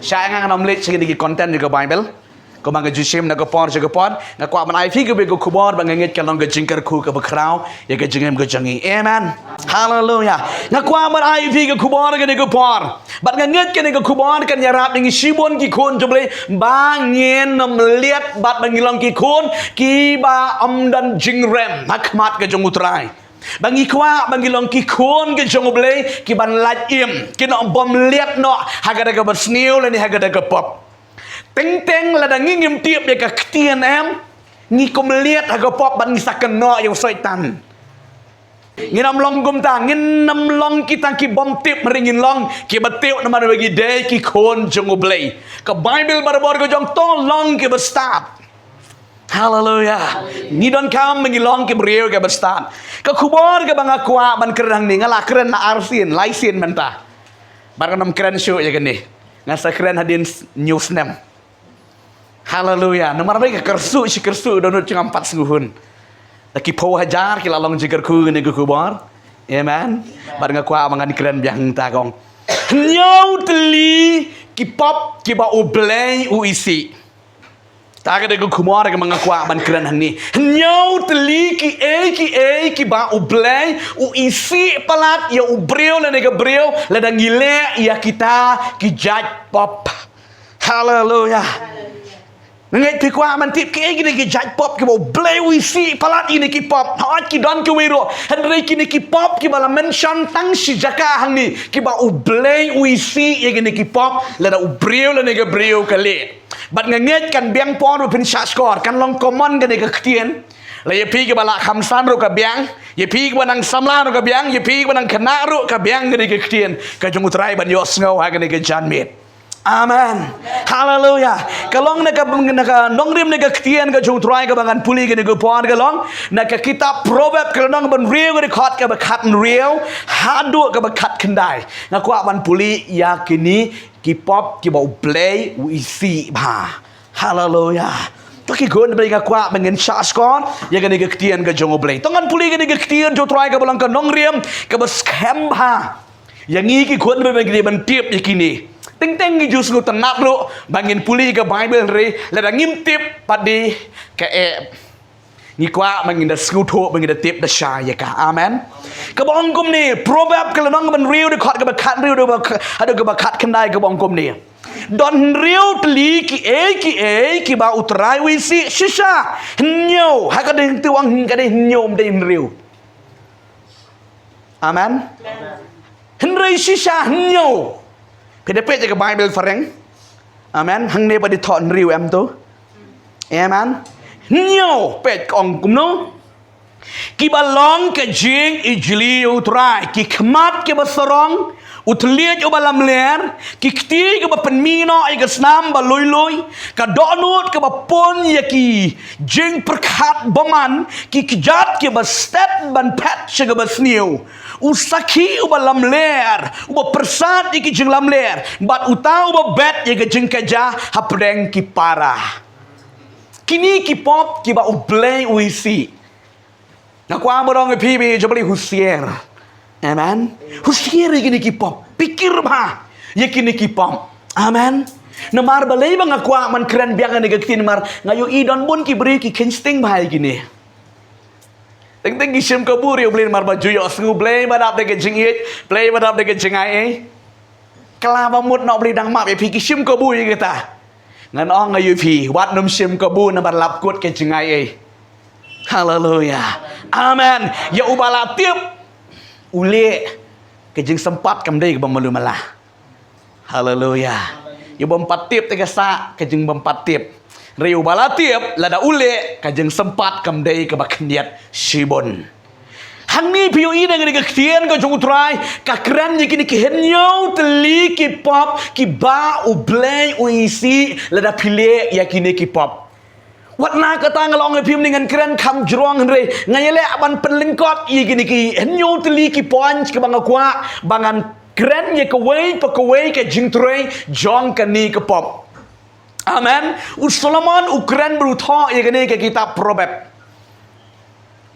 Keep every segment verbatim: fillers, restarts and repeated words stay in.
Sha nga ngam leit sha kine ki content jong ka Bible. Kumba nga ju shim na ka por sha ka por, nga kwah ban ai phi kawei ka khubor ba nga ngeit ka long ka jingkyrkhu kaba khraw ïa ka jingim ka jong ngi. Amen. Haleluya. Nga kwah ban ai phi ka khubor kane ka por. Bad nga ngeit kane ka khubor kan ïarap ïa ngi shibun ki khun jong U Blei ba ngin ym leit bad ba ngi long ki khun kiba ym don jingrem ha khmat ka jong U Trai. Ba ngi kwah ba ngi long ki khun ki jong U Blei kiban lait im, ki nongbym leit noh ha kata kaba sniew lane ha kata ka pop. Teng teng lada ngi ngim tip ïa ka ktien, em, ngi kum leit ha ka pop bad ngi sa kynnoh ïa u Soitan. Ngin ym long kumta, ngin ym long kita kibym tip, hynrei ngin long kiba tip namar ba ngi dei ki khun jong U Blei. Ka Bible barabor ka ong to long kiba stad. Haleluya. Ngi donkam ba ngi long ki briew kiba stad. Ka khubor kaba nga kwah ban kren hangne, nga la kren la arsien, laisien mynta. Bad ngan ym kren shuh ïa kane. Nga sa kren hadien s-, hynñiew snem. Haleluya. Namar ba ka kyrsuh shi kyrsuh dohnud jong nga ym pat sngewhun. Da ki phew hajar ki la long jingkyrkhu ïa kane ka khubor. Amen. Bad nga kwah ba ngan kren biang hangta, kong. Hynñiew tylli ki pop kiba U Blei u isih. Ta ka dei ka khubor kaba nga kwah ban kren hangne. Hynñiew tylli kiei kiei kiba U Blei u isih palat ïa u briew lane ka briew lada ngi leh ïa kita ki jait pop. Haleluya. Nga ngeit phi kwah ban tip kiei kine ki jait pop kiba U Blei u isih palat ïa kine ki pop. Hooid ki don kiwei ruh. Hynrei kine ki pop kiba la mention tang shi jaka hangne kiba U Blei u isih ïa kine ki pop lada u briew lane ka briew ka leh. Bad nga ngeit kan biang por ba phin shah shkor, kan long common kane ka ktien. La ïa phi kiba la kham san ruh ka biang, ïa phi kiba nang samla ruh ka biang, ïa phi kiba nang khynnah ruh ka biang kane ka ktien ka jong U Trai ban ïohsngew ha kane ka janmiet. Amen. Haleluya. Ka long na ka, na ka nongrim na ka ktien ka jong U Trai kaba ngan pule kane ka por ka long na ka kitab Proverb ka lynnong ba hynriew ka dkhot kaba khathynriew haduh kaba khatkhyndai. Nga kwah ban pule ïa kine ki pop kiba U Blei u isih bha. Haleluya. To ki khun Blei, nga kwah ba ngin shah shkor ïa kane ka ktien ka jong U Blei. To ngan pule kane ka ktien jong U Trai kaba long ka nongrim kaba skhem bha ïa ngi ki khun Blei ba ngi dei ban tip ïa kine. Teng teng ngi ju sngewtynnat ruh ba ngin pule ka Bible, hynrei lada ngim tip pat dei ka eh. Ngi kwah ba ngin da sngewthuh, ba ngin da tip da shai ïa ka. Amen. Kaba ong kumne, Proverb ka lynnong ba hynriew dkhot kaba khathynriew haduh kaba kha-, haduh kaba khatkhyndai kaba ong kumne. Don hynriew tylli kiei kiei kiba U Trai u isih, shisha hynñiew. Ha ka dei hynñiew, ka dei hynñiew, ym dei hynriew. Amen. Hynrei shisha hynñiew. Phi da peit ïa ka Bible phareng. Amen. Hangne ba dei thoh hynriew em to. Amen. Hynñiew, peit ka ong kumno. Kiba long ka jingijli ïa U Trai, ki khmat kiba sarong, u thylliej uba lamler, ki kti kiba pynmih noh ïa ka snam ba lui lui, ka dohnud kaba pun ïa ki jingpyrkhat bymman, ki kjat kiba stet ban phet sha kaba sniew. U sakhi uba lamler, uba pyrsad ïa ki jinglamler, bad uta uba bet ïa ka jingkajia hapdeng ki para. Kine ki pop kiba U Blei u isih. Nga kwah ban ong ïa phi, phi jong U Blei, husiar. Amen. Husiar ïa kine ki pop. Pyrkhat bha ïa kine ki pop. Amen. Namar balei ba nga kwah ban kren biang ïa kane ka ktien, namar nga ïohi don bun ki briew ki kheiñ sting bha ïa kine. Teng teng ki shim kabu ïa U Blei namar ba ju ïohsngew, Blei ba dap da ka jingïeit, Blei ba dap da ka jingai ei. Ka la ba mut noh, Blei dang map ïa phi, ki shim kabu ïa kata. Ngan ong ïa phi, wat nym shim kabu namar lap kut ka jingai ei. Haleluya. Amen. Ïa uba la tip u leh, ka jingsympat kam dei kaba malu mala. Haleluya. Ïa u bym pat tip te ka sah ka jingbym pat tip. Hynrei uba la tip lada u leh, ka jingsympat kam dei kaba khyndiat shibun. Hangne phi ïohi na kane ka ktien ka jong U Trai, ka kren ïa kine ki hynñiew tylli ki pop kiba U Blei u isih lada phi leh ïa kine ki pop. Wat na kata nga la ong ïa phi mynne ngan kren kham jrong, hynrei nga ïaleh ban pynlyngkot ïa kine ki hynñiew tylli ki point kiba nga kwah ba ngan kren ïa kawei pa kawei ka jingtrei jong kane ka pop. Amen. U Solomon u kren bad u thoh ïa kane ka kitab Proverb.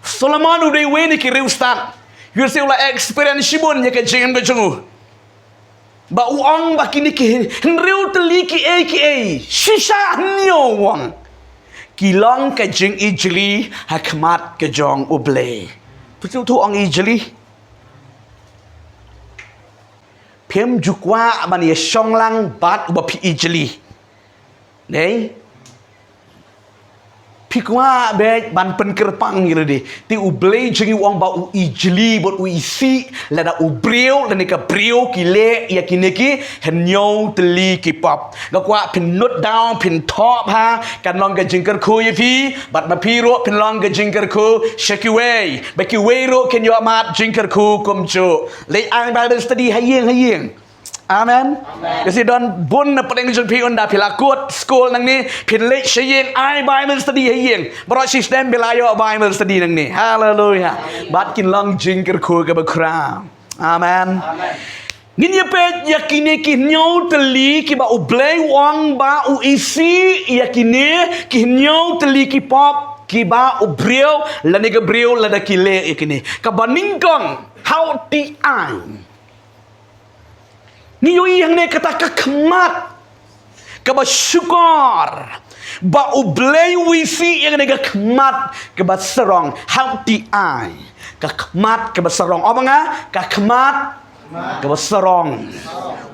Solomon u dei uwei na ki riewstad. Ïohsngew u la experience shibun ïa ka jingim ka jong u. Ba u ong ba kine ki hynriew tylli ki ei ki ei, shisha hynñiew u ong, ki long ka jingijli ha khmat ka jong U Blei. Phi shu ong ijli. Phim ju kwah ban ïa shong lang bad uba phi ijli. Dei? Phi kwah beit ban pynkyrpang ïa lade. Te U Blei jong ngi u ong ba u ijli bad u isih lada u briew lane ka briew ki leh ïa kine ki hynñiew tylli ki pop. Nga kwah phin note down, phin thoh bha, kan long ka jingkyrkhu ïa phi, bad ma phi ruh phin long ka jingkyrkhu sha kiwei. Ba kiwei ruh kin ïoh mad jingkyrkhu kumjuh. Leit ai Bible study ha ïing ha ïing. Amen. Amen. Ka shu don bun na pdeng jong phi, ynda phi la kut skul nangne, phin leit sha ïing ai Bible study ha ïing. Baroh shisnem phi la ïoh Bible study nangne. Haleluya. Bad kin long jingkyrkhu kaba khraw. Amen. Amen. Ngin ïa peit ïa kine ki hynñiew tylli kiba U Blei u ong ba u isih ïa kine ki hynñiew tylli ki pop kiba u briew lane ka briew lada ki leh ïa kine. Kaba nyngkong, hawti ai. Ngi ïohi hangne kata ka khmat kaba shukor ba U Blei u isih ïa kane ka khmat kaba sarong. Hawti ai, ka khmat kaba sarong. Ong ma nga, ka khmat kaba sarong.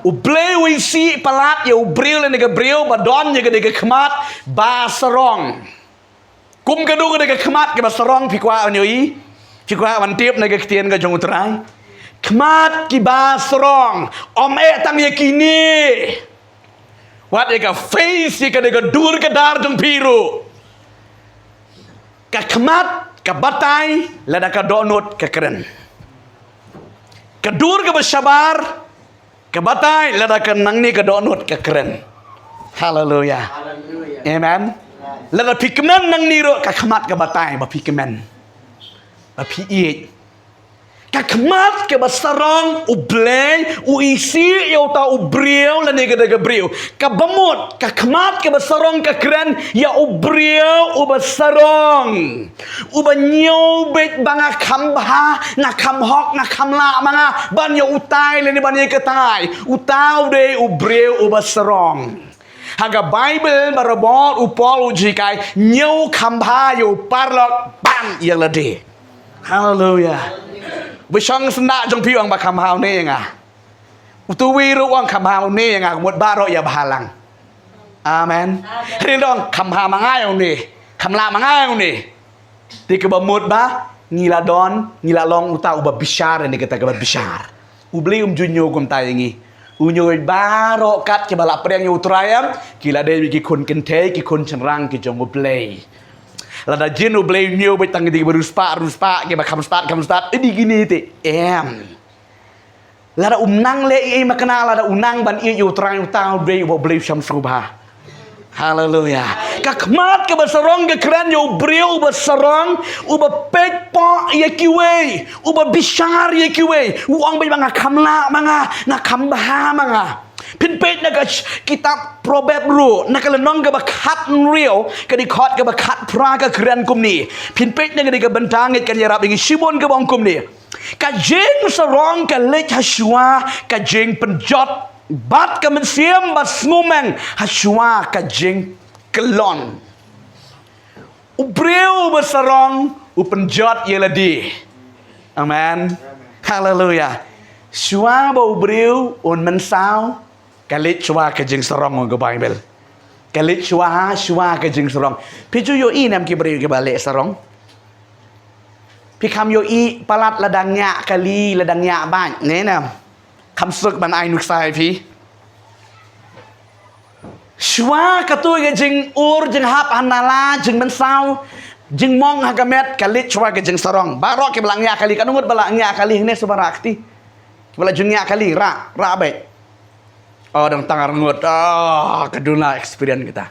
U Blei u isih palat ïa u briew lane ka briew ba don ïa kane ka khmat ba sarong. Kum kano kano ka khmat kaba sarong phi kwah ban ïohi? Phi kwah ban tip na ka ktien ka jong U Trai? Khmat kiba sarong. Ym eh tang ïa kine. Wat ïa ka face, ïa ka, ïa ka dur ka dar jong phi ruh. Ka khmat ka batai lada ka dohnud ka kren. Ka dur kaba shabar ka batai lada ka nangne ka dohnud ka kren. Haleluya. Haleluya. Amen. Lada phi kmen nangne ruh ka khmat ka batai ba phi kmen, ba phi ïeit. Ka khmat kaba sarong U Blei u isih ïa uta u briew lane kata ka briew. Kaba mut ka khmat kaba sarong ka kren ïa u briew uba sarong. Uba ñiew beit ba nga kham bha, nga kham hok, nga kham lah ma nga ban ïa utai lane ban ïa katai. Uta u dei u briew uba sarong. Ha ka Baibl barabor u Paul u jinghikai, ñiew kham bha ïa u paralok bad ïa lade. Haleluya. Ba shong syndah jong phi u ong ba kham bha une ïa nga. Utu uwei ruh u ong kham bha une ïa nga, mut baroh ïa bha lang. Amen. Hynrei u ong kham bha ma nga ïa une, kham lah ma nga ïa une. Te kaba mut ba ngi la don, ngi la long uta uba bishar, ne kata kaba bishar. U Blei um ju ñiew kumta ïa ngi. U ñiew baroh kat kiba la pdiang ïa U Trai, em, ki la dei ki khun kynthei, ki khun shynrang ki jong U Blei. Lada jin U Blei u ñiew beit tang ki dei kiba riewspah, riewspah, kiba kham stad, kham stad, eh, dei kine te, em. Lada um nang leh ei ei makna, lada u nang ban ïeit ïa U Trai, uta u dei uba U Blei u sham sngewbha. Haleluya. Ka khmat kaba sarong ka kren ïa u briew uba sarong, uba peit paw ïa kiwei, uba bishar ïa kiwei. U ong beit ba nga kham lah ma nga, nga kham bha ma nga. Phin peit na ka sh-, kitab Proverb ruh, na ka lynnong kaba khathynriew, ka dkhot kaba khatphra ka kren kumne. Phin peit na ka dei ka bynta ngeit kan ïarap ïa ngi shibun, kaba ong kumne. Ka jingsarong ka leit ha shuwa ka jingpynjot, bad ka mynsiem ba sngewmeng ha shuwa ka jingkyllon. U briew ba sarong u pynjot ïa lade. Amen. Haleluya. Shuwa ba u briew un mynsaw, ka leit shuwa ka jingsarong, ong ka Baibl. Ka leit shuwa, shuwa ka jingsarong. Phi ju ïohi ne em ki briew kiba leh sarong? Phi kham ïohi palat lada ngiah kali, lada ngiah bad, ne em? Kham suk ban ai nuksa ïa phi. Shuwa katto ka jingur jinghap ha nala, jingmynsaw, jingmong ha ka met, ka leit shuwa ka jingsarong. Baroh kiba la ngiah kali, katno ngut ba la ngiah kali hangne shuwa baroh kti? Kiba la ju ngiah kali, rah, rah beit. Oh, dang tang arngut. Ah, ka duna experience kita.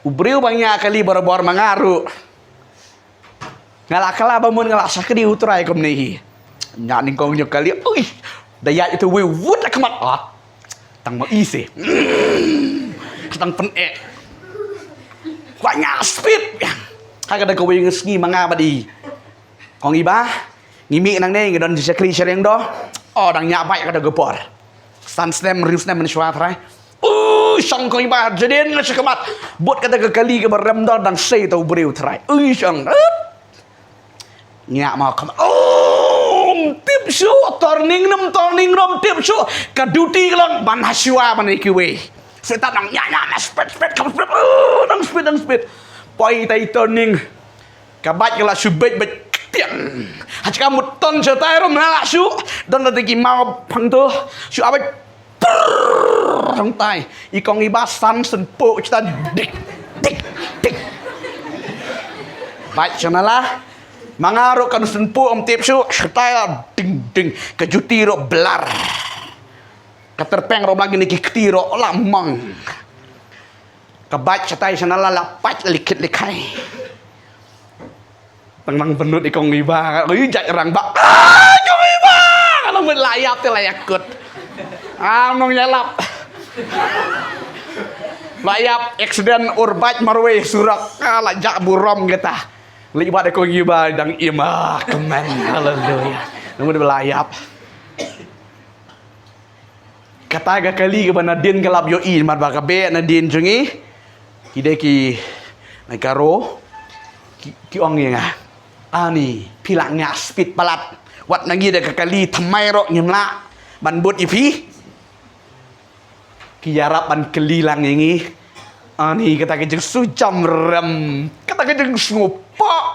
U briew ba ngiah kali barabor ma nga ruh. Nga la kylla ba mut nga la shakri U Trai kumne hi. Ngiah nyngkong ñiew kali. Ui. Da ïaid ïa utu uwei, wut ha khmat. Ah. Tang ma ise. Mm. Tang pyneh. Kwah ngiah speed. Ha kata kawei nga sngi ma nga bad i. Kong i ba, ngi mih nangne, ngi don jingshakri sha riang doh. Oh, dang ñiah bike kata ka por. San snem, hynriew snem mynshuwa trai. U shong kong i Bah, jadin nga sha khmat. Bud kata ka kali kaba rem dor dang sei ta u briew trai. U shong. Ut. Ñiah ma khmat. Oh, tip shuh, turning nam turning rom tip shuh. Ka duty ka long ban ha shuwa ban ïa kiwei. Seta nang ñiah ñiah nang speed speed kam speed. Oh, nang speed nang speed. Poi tai turning. Ka bike ka la shu bej bej tiang. Ha ka mut ton sha tai rom la shu. Don da ki mau phang tu. Shu abej. Prrrr, hang tai. I kong i Bah san shen po chita dik dik dik. Bike shen la. Ma nga ruh kan shen po ym tip shuh, shatai la ding ding. Ka juti ruh blar. Ka tyrpeng ruh blang ni ki kti ruh la mang. Ka bike shatai shen la la pach la likhit likhai. Tang nang benut i kong i Bah, ui jait rang Bah. Ah, kong i Bah, ka long bet la ïap te la ïakut. Ah, nong ïalap. La ïap accident ur bike marwei surok. Ah, la jak burom kita. Li Bah de kong i Bah dang im ah, kmen. Haleluya. Nang bet la ïap. Kata ka kali kaba nadien ka lap ïohi, namar ba ka beh nadien jong ngi. Ki dei ki na Garo, ki, ki ong ïa nga. Ani, phi lah ñiah speed palat. Wat na ngi da ka kali thymmai ruh ngim lah ban bud ïa phi. Ki ïarap ban kylli lang ïa ngi. Ani, kata ka jingsngewjam rem. Kata ka jingsngewpoh.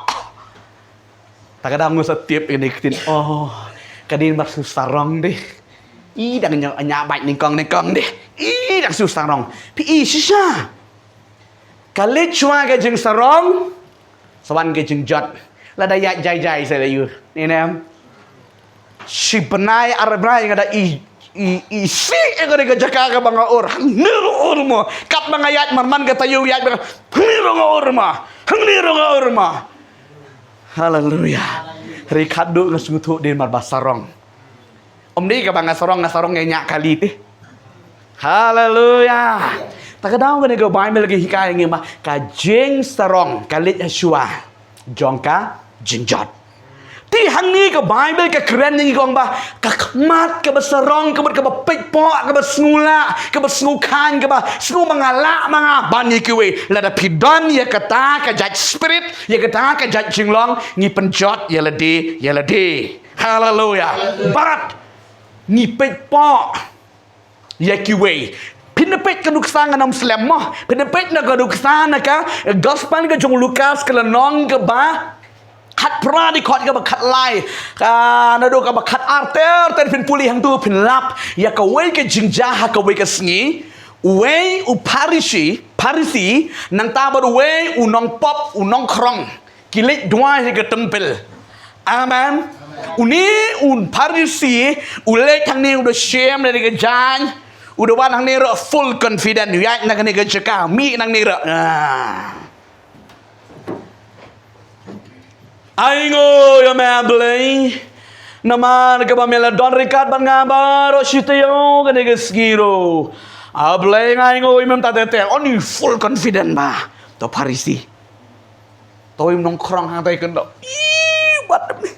Ta ka dang ngu sa tip ini ktien. Oh, ka dei mar shu sarong dei. I dang ñiah, ñiah bike nyngkong nyngkong dei. I dang shu sarong. Phi i shisha. Ka leit shuwa ka jingsarong. Sa wan ka jingjot. Lada ïaid jai jai sa la ïoh. Ni nem. Shi bnai ar bnai nga da i, i, i si e ka dei ka jaka kaba nga ur. Hangne ruh ur mo. Katba nga ïaid marman ka taïew ïaid ba. Hangne ruh nga ur mo. Hangne ruh nga ur mo. Haleluya. Hynrei khatduh nga sngewthuh dei namar ba sarong. Ym dei kaba nga sarong, nga sarong ïa ñiah kali te. Haleluya. Ta ka daw kane ka Baibl ka hikai ïa ngi ba ka jingsarong ka leit ha shuwa jong ka jingjot. Te hangne ka Baibl ka kren ïa ngi ka ong ba ka khmat kaba sarong, ka mut kaba peit poh, kaba sngewlah, kaba sngewkhan, kaba sngew ma nga lah ma nga ban ïa kiwei. Lada phi don ïa kata ka jait spirit, ïa kata ka jait jinglong, ngi pynjot ïa lade ïa lade. Haleluya. Bad ngi peit poh ïa kiwei. Phin da peit ka nuksa, ngan ym slem mo. Phin da peit na ka nuksa na ka gospel ka jong u Lukas ka lynnong kaba khatphra, dkhot kaba khatlai. Ka naduh kaba khatar ter ter phin pule hangtu phin lap ïa kawei ka jingjia ha kawei ka sngi. Uwei u Pharisi, Pharisi, nangta bad uwei u nongpop, u nongkhrong. Ki leit duwai ha ka templ. Amen. Une u Pharisi u leit hangne u da shem da ka jaiñ. U da wan hangne ruh full confident. U ïaid na kane ka jaka. Mih nangne ruh. Ah. Ai nguh ïa me A Blei. Namar kaba me la don ryngkat bad nga baroh shi taïew kane ka sngi ruh. A Blei, nga ai nguh ïa me mynta te te. Une full confident ba. To Pharisi. To u nongkhrong hangtai kyndoh. Ih, wat me.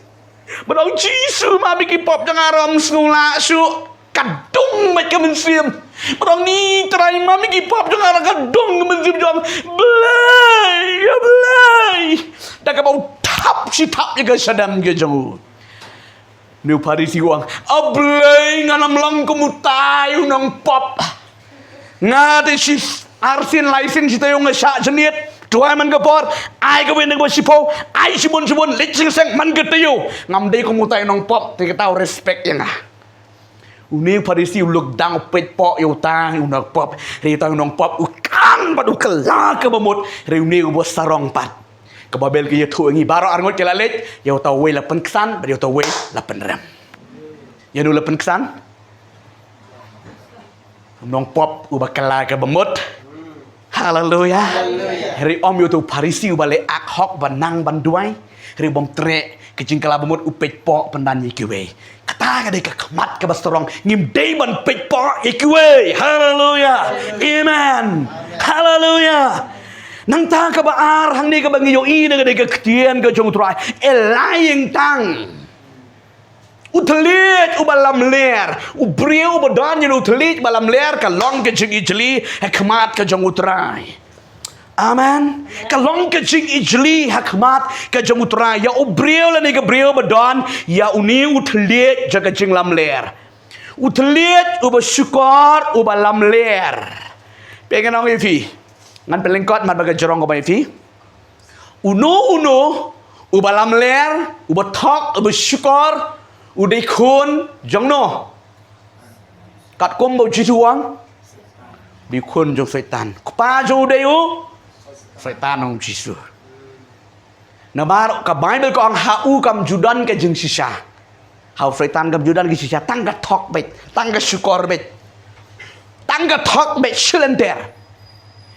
Ba dang Jisu, ma me ki pop jong nga ym sngew lah shuh. Ka dung bad ka mynsiem. Ba dang ni Trai, ma me ki pop jong nga, ka dung ka mynsiem jong. Blei, ïa Blei. Da kaba u thap shi thap ïa ka shadem ka jong u. Une u Pharisi u ong, A Blei, ngan ym long kum utai u nongpop. Nga te shi arsien laisien shi taïew nga shah jynit. Duwai man ka por, ai kawei na kaba shiphew, ai shibun shibun, leit seng seng man ka taïew. Ngam dei kum utai u nongpop, te kata u respect ïa nga. Une u Pharisi u lok dang u peit poh ïa utai u nongpop. Hynrei utai u nongpop u kang bad u kylla kaba mut. Hynrei une uba sarong pat. Ka Baibl ka ïathuh ïa ngi baroh arngut ki la leit, ïa uta uwei la pynksan, bad ïa uta uwei la pynrem. Ïa uno la pynksan? U nongpop uba kylla kaba mut. Haleluya. Hynrei ym ïa uta u Pharisi uba leh ak hok ba nang ban duwai. Hynrei bym treh ka jingkylla ba mut, u peit poh pynban ïa kiwei. Kata ka dei ka khmat kaba sarong, ngim dei ban peit poh ïa kiwei. Haleluya. Amen. Haleluya. Nangta kaba ar hangne kaba ngi ïohi na ka dei ka ktien ka jong u Trai. A lying tongue. U thylliej uba lamler, u briew uba don ïa u thylliej uba lamler, ka long ka jingijli ha khmat ka jong U Trai. Amen. Ka long ka jingijli ha khmat ka jong U Trai ïa u briew lane ka briew ba don ïa une u thylliej jong ka jinglamler. U thylliej uba shukor uba lamler. Phi, ngan ong ïa phi, ngan pynlyngkot mat ba ka jrong kaba ïa phi. Uno uno uba lamler, uba thok, uba shukor, u dei khun jong no? Katkum ba U Jisu u ong, u dei khun jong Soitan. Kpa jong u dei u Soitan, ong U Jisu. Namar ka Baibl ka ong ha u kam ju don ka jingshisha. Ha u Soitan kam ju don ka shisha, tang ka thok beit, tang ka shukor beit, tang ka thok beit shi lynter.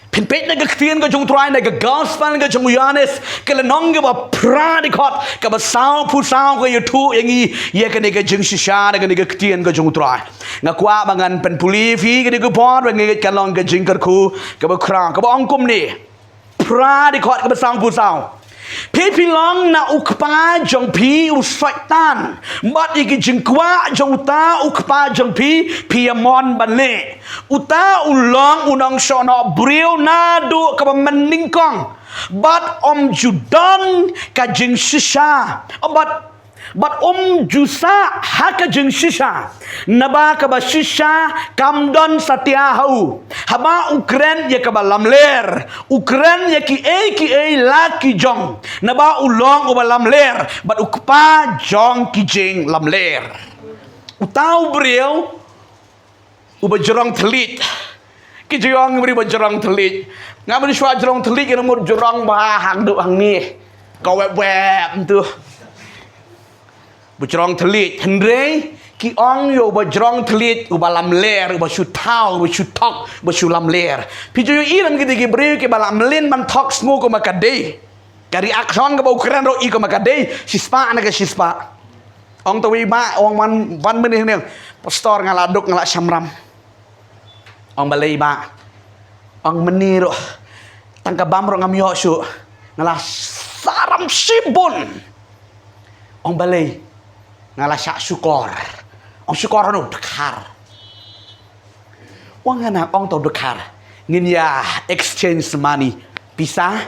Phin peit na ka ktien ka jong U Trai, na ka gospel ka jong u Ïoannis, ka lynnong kaba phra dkhot kaba sawphew saw, ka ïathuh ïa ngi ïa kane ka jingshisha na kane ka ktien ka jong U Trai. Nga kwah ba ngan pynpule ïa phi kane ka por, ba ngeit kan long ka jingkyrkhu kaba khraw, kaba ong kumne. Phra dkhot kaba sawphew saw. Phi phi long na u kpa jong phi u Soitan, bad ïa ki jingkwah jong uta u kpa jong phi phi ïa mon ban leh. Uta u long u nongshohnoh briew naduh kaba mynnyngkong, bad um ju don ka jingshisha, bad, bad um ju sah ha ka jingshisha, naba kaba shisha kam don satia ha u. Haba u kren ïa kaba lamler, u kren ïa kiei kiei la ki jong, naba u long uba lamler bad u kpa jong ki jinglamler. Uta u briew uba jrong thylliej. Ki ju ong u briew ba jrong thylliej. Nga mynshwa jrong thylliej, ka mut jrong ba hangduh hangne, ka wep wep tu. Ba jrong thylliej, hynrei ki ong ïa uba jrong thylliej uba lamler, uba shu thaw, uba shu thok, uba shu lamler. Phi ju ïohi lem kita ki briew kiba lah mlien ban thok sngew kumba ka dei. Ka reaction kaba u kren ruh i kumba ka dei shispah na ka shispah. Ong tawei ba, ong wan, wan mynne ne, pastor, nga la duk, nga la shamram. Ong balei ba? Ong mynne ruh, tang ka bam ruh ngam ïoh shuh, nga la sahram shibun. Ong balei? Nga la shah shukor. Ong shukor hano? Dkhar. Ong hana? Ong to dkhar, ngin ïa exchange money, pisa.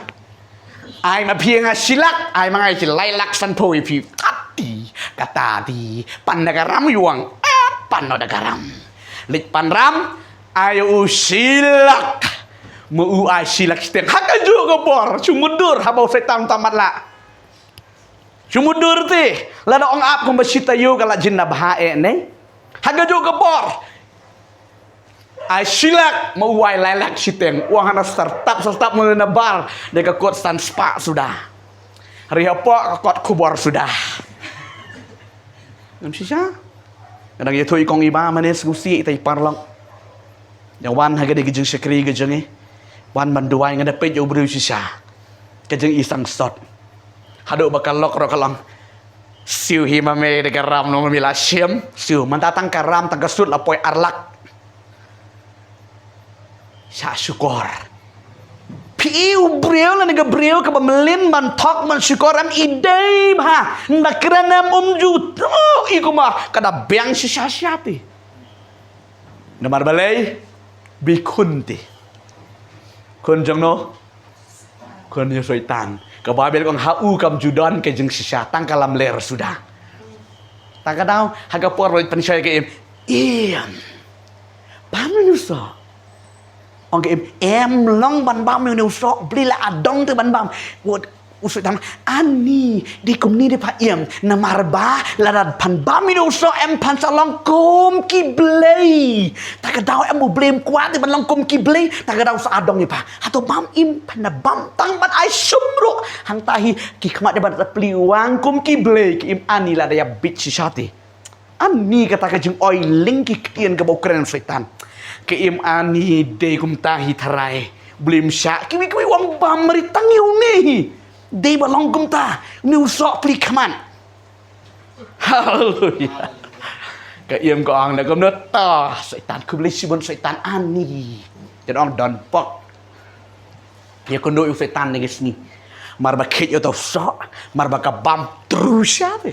Ai ma phi nga shi lak, ai ma nga shi lai lak sanphew ïa phi. Kati, kata ti, pan da ka ram, ïa u ong, eh, pan noh da ka ram. Leit pan ram, ai u shi lak. Ma u ai shi lak shiteng. Ha kajuh ka por, shu mutdur, haba u Soitan tam matlah. Shu mutdur te, lada ong ap kumba shi taïew ka la jin na bha eh ne. Ha kajuh ka por. Ai shi lak, ma u ai lai lak shiteng. U ong hana, sartap sartap, mut na bar de ka kot san spah suda. Hari hapoh ka kot khubor suda. Ngam shisha. Nga dang ïathuh i kong i bah mynne sngewsih ita i paralok. Ïa wan ha ka dei ka jingshakri ka jong i. Wan ban duwai, nga da peit ïa u briew shisha. Ka jong i sangeh sot. Haduh ba ka lok ruh ka long. Siew hi ma me da ka ram, no ma me la shim. Siew, mynta tang ka ram tang ka sut la poi ar lak. Shah shukor. Phi i u briew lane ka briew kaba mlien ban thok ban shukor, em i dei bha. Nda kren em um ju, oh, i kumba ka da biang shisha shisha te. Namar balei? Ba i khun te. Khun jong no? Khun ïa u Soitan. Ka Baibl ka ong ha u kam ju don ka jingshisha, tang ka lamler suda. Tang ka daw, ha ka por ba pynshoi ka im. Im. Bam ïa une u soh. Ong ka im, em long ban bam ïa une u soh, Blei la adong te ban bam. Wat, u Soitan, ani, dei kumne dei pha im, namar ba lada phan bam ïa une u soh em phan sa long kum ki blei. Ta ka daw em u Blei um kwah te ban long kum ki blei, ta ka daw sa adong ïa pha. Hato bam im, phan da bam tang ban ai shum ruh. Hangta hi ki khmat ïa ban da plie wang kum ki blei, ki im ani lada ïa bit shisha te. Ani kata ka jingoi lyng ki ktien kaba u kren u Soitan. Ka im ani dei kumta hi tharai. Blei um shah. Kiwei kiwei u ong bam ri tang ïa une hi. Dei ba long kumta. Une u soh plie khmat. Haleluya. Ka im ka ong na kumno ta. Soitan, khublei shibun Soitan ani. Jan ong don pok. Ïa kynduh ïa u Soitan ne ka sngi. Mar ba kheit ïa uta u soh, mar ba ka bam tru sha te.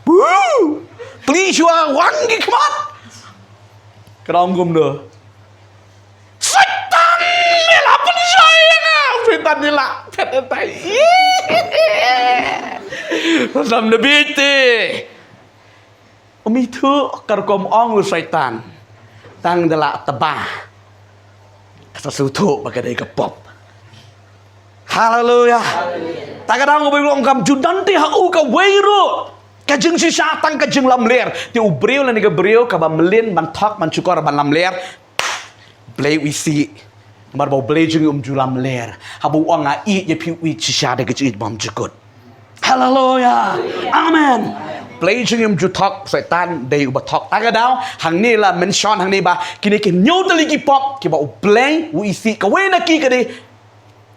Woo! Pli shuwa wan ki khmat. Ka ong kumno? Soitan, me la pynshoi ïa nga. Soitan, me la phet tai. Sam da bit te. Ym ithuh ka rukom ong u Soitan. Tang da la tba. Ka sa sngewthuh ba ka dei ka pop. Haleluya. Ta ka dang u Baibl ong kam ju don te ha u kawei ruh ka jingshisha, tang ka jinglamler. Te u briew lane ka briew kaba mlien ban thok, ban shukor, ban lamler, Blei u isih. Namar ba U Blei jong ngi um ju lamler. Haba u ong nga ïeit ïa phi, u ïeit shisha da ka jingïeit bymjukut. Haleluya. Amen. Blei jong ngi um ju thok, Soitan dei uba thok. Ta ka daw hangne la mention hangne ba kine ki hynñiew tylli ki pop kiba U Blei u isih. Kawei na ki ka dei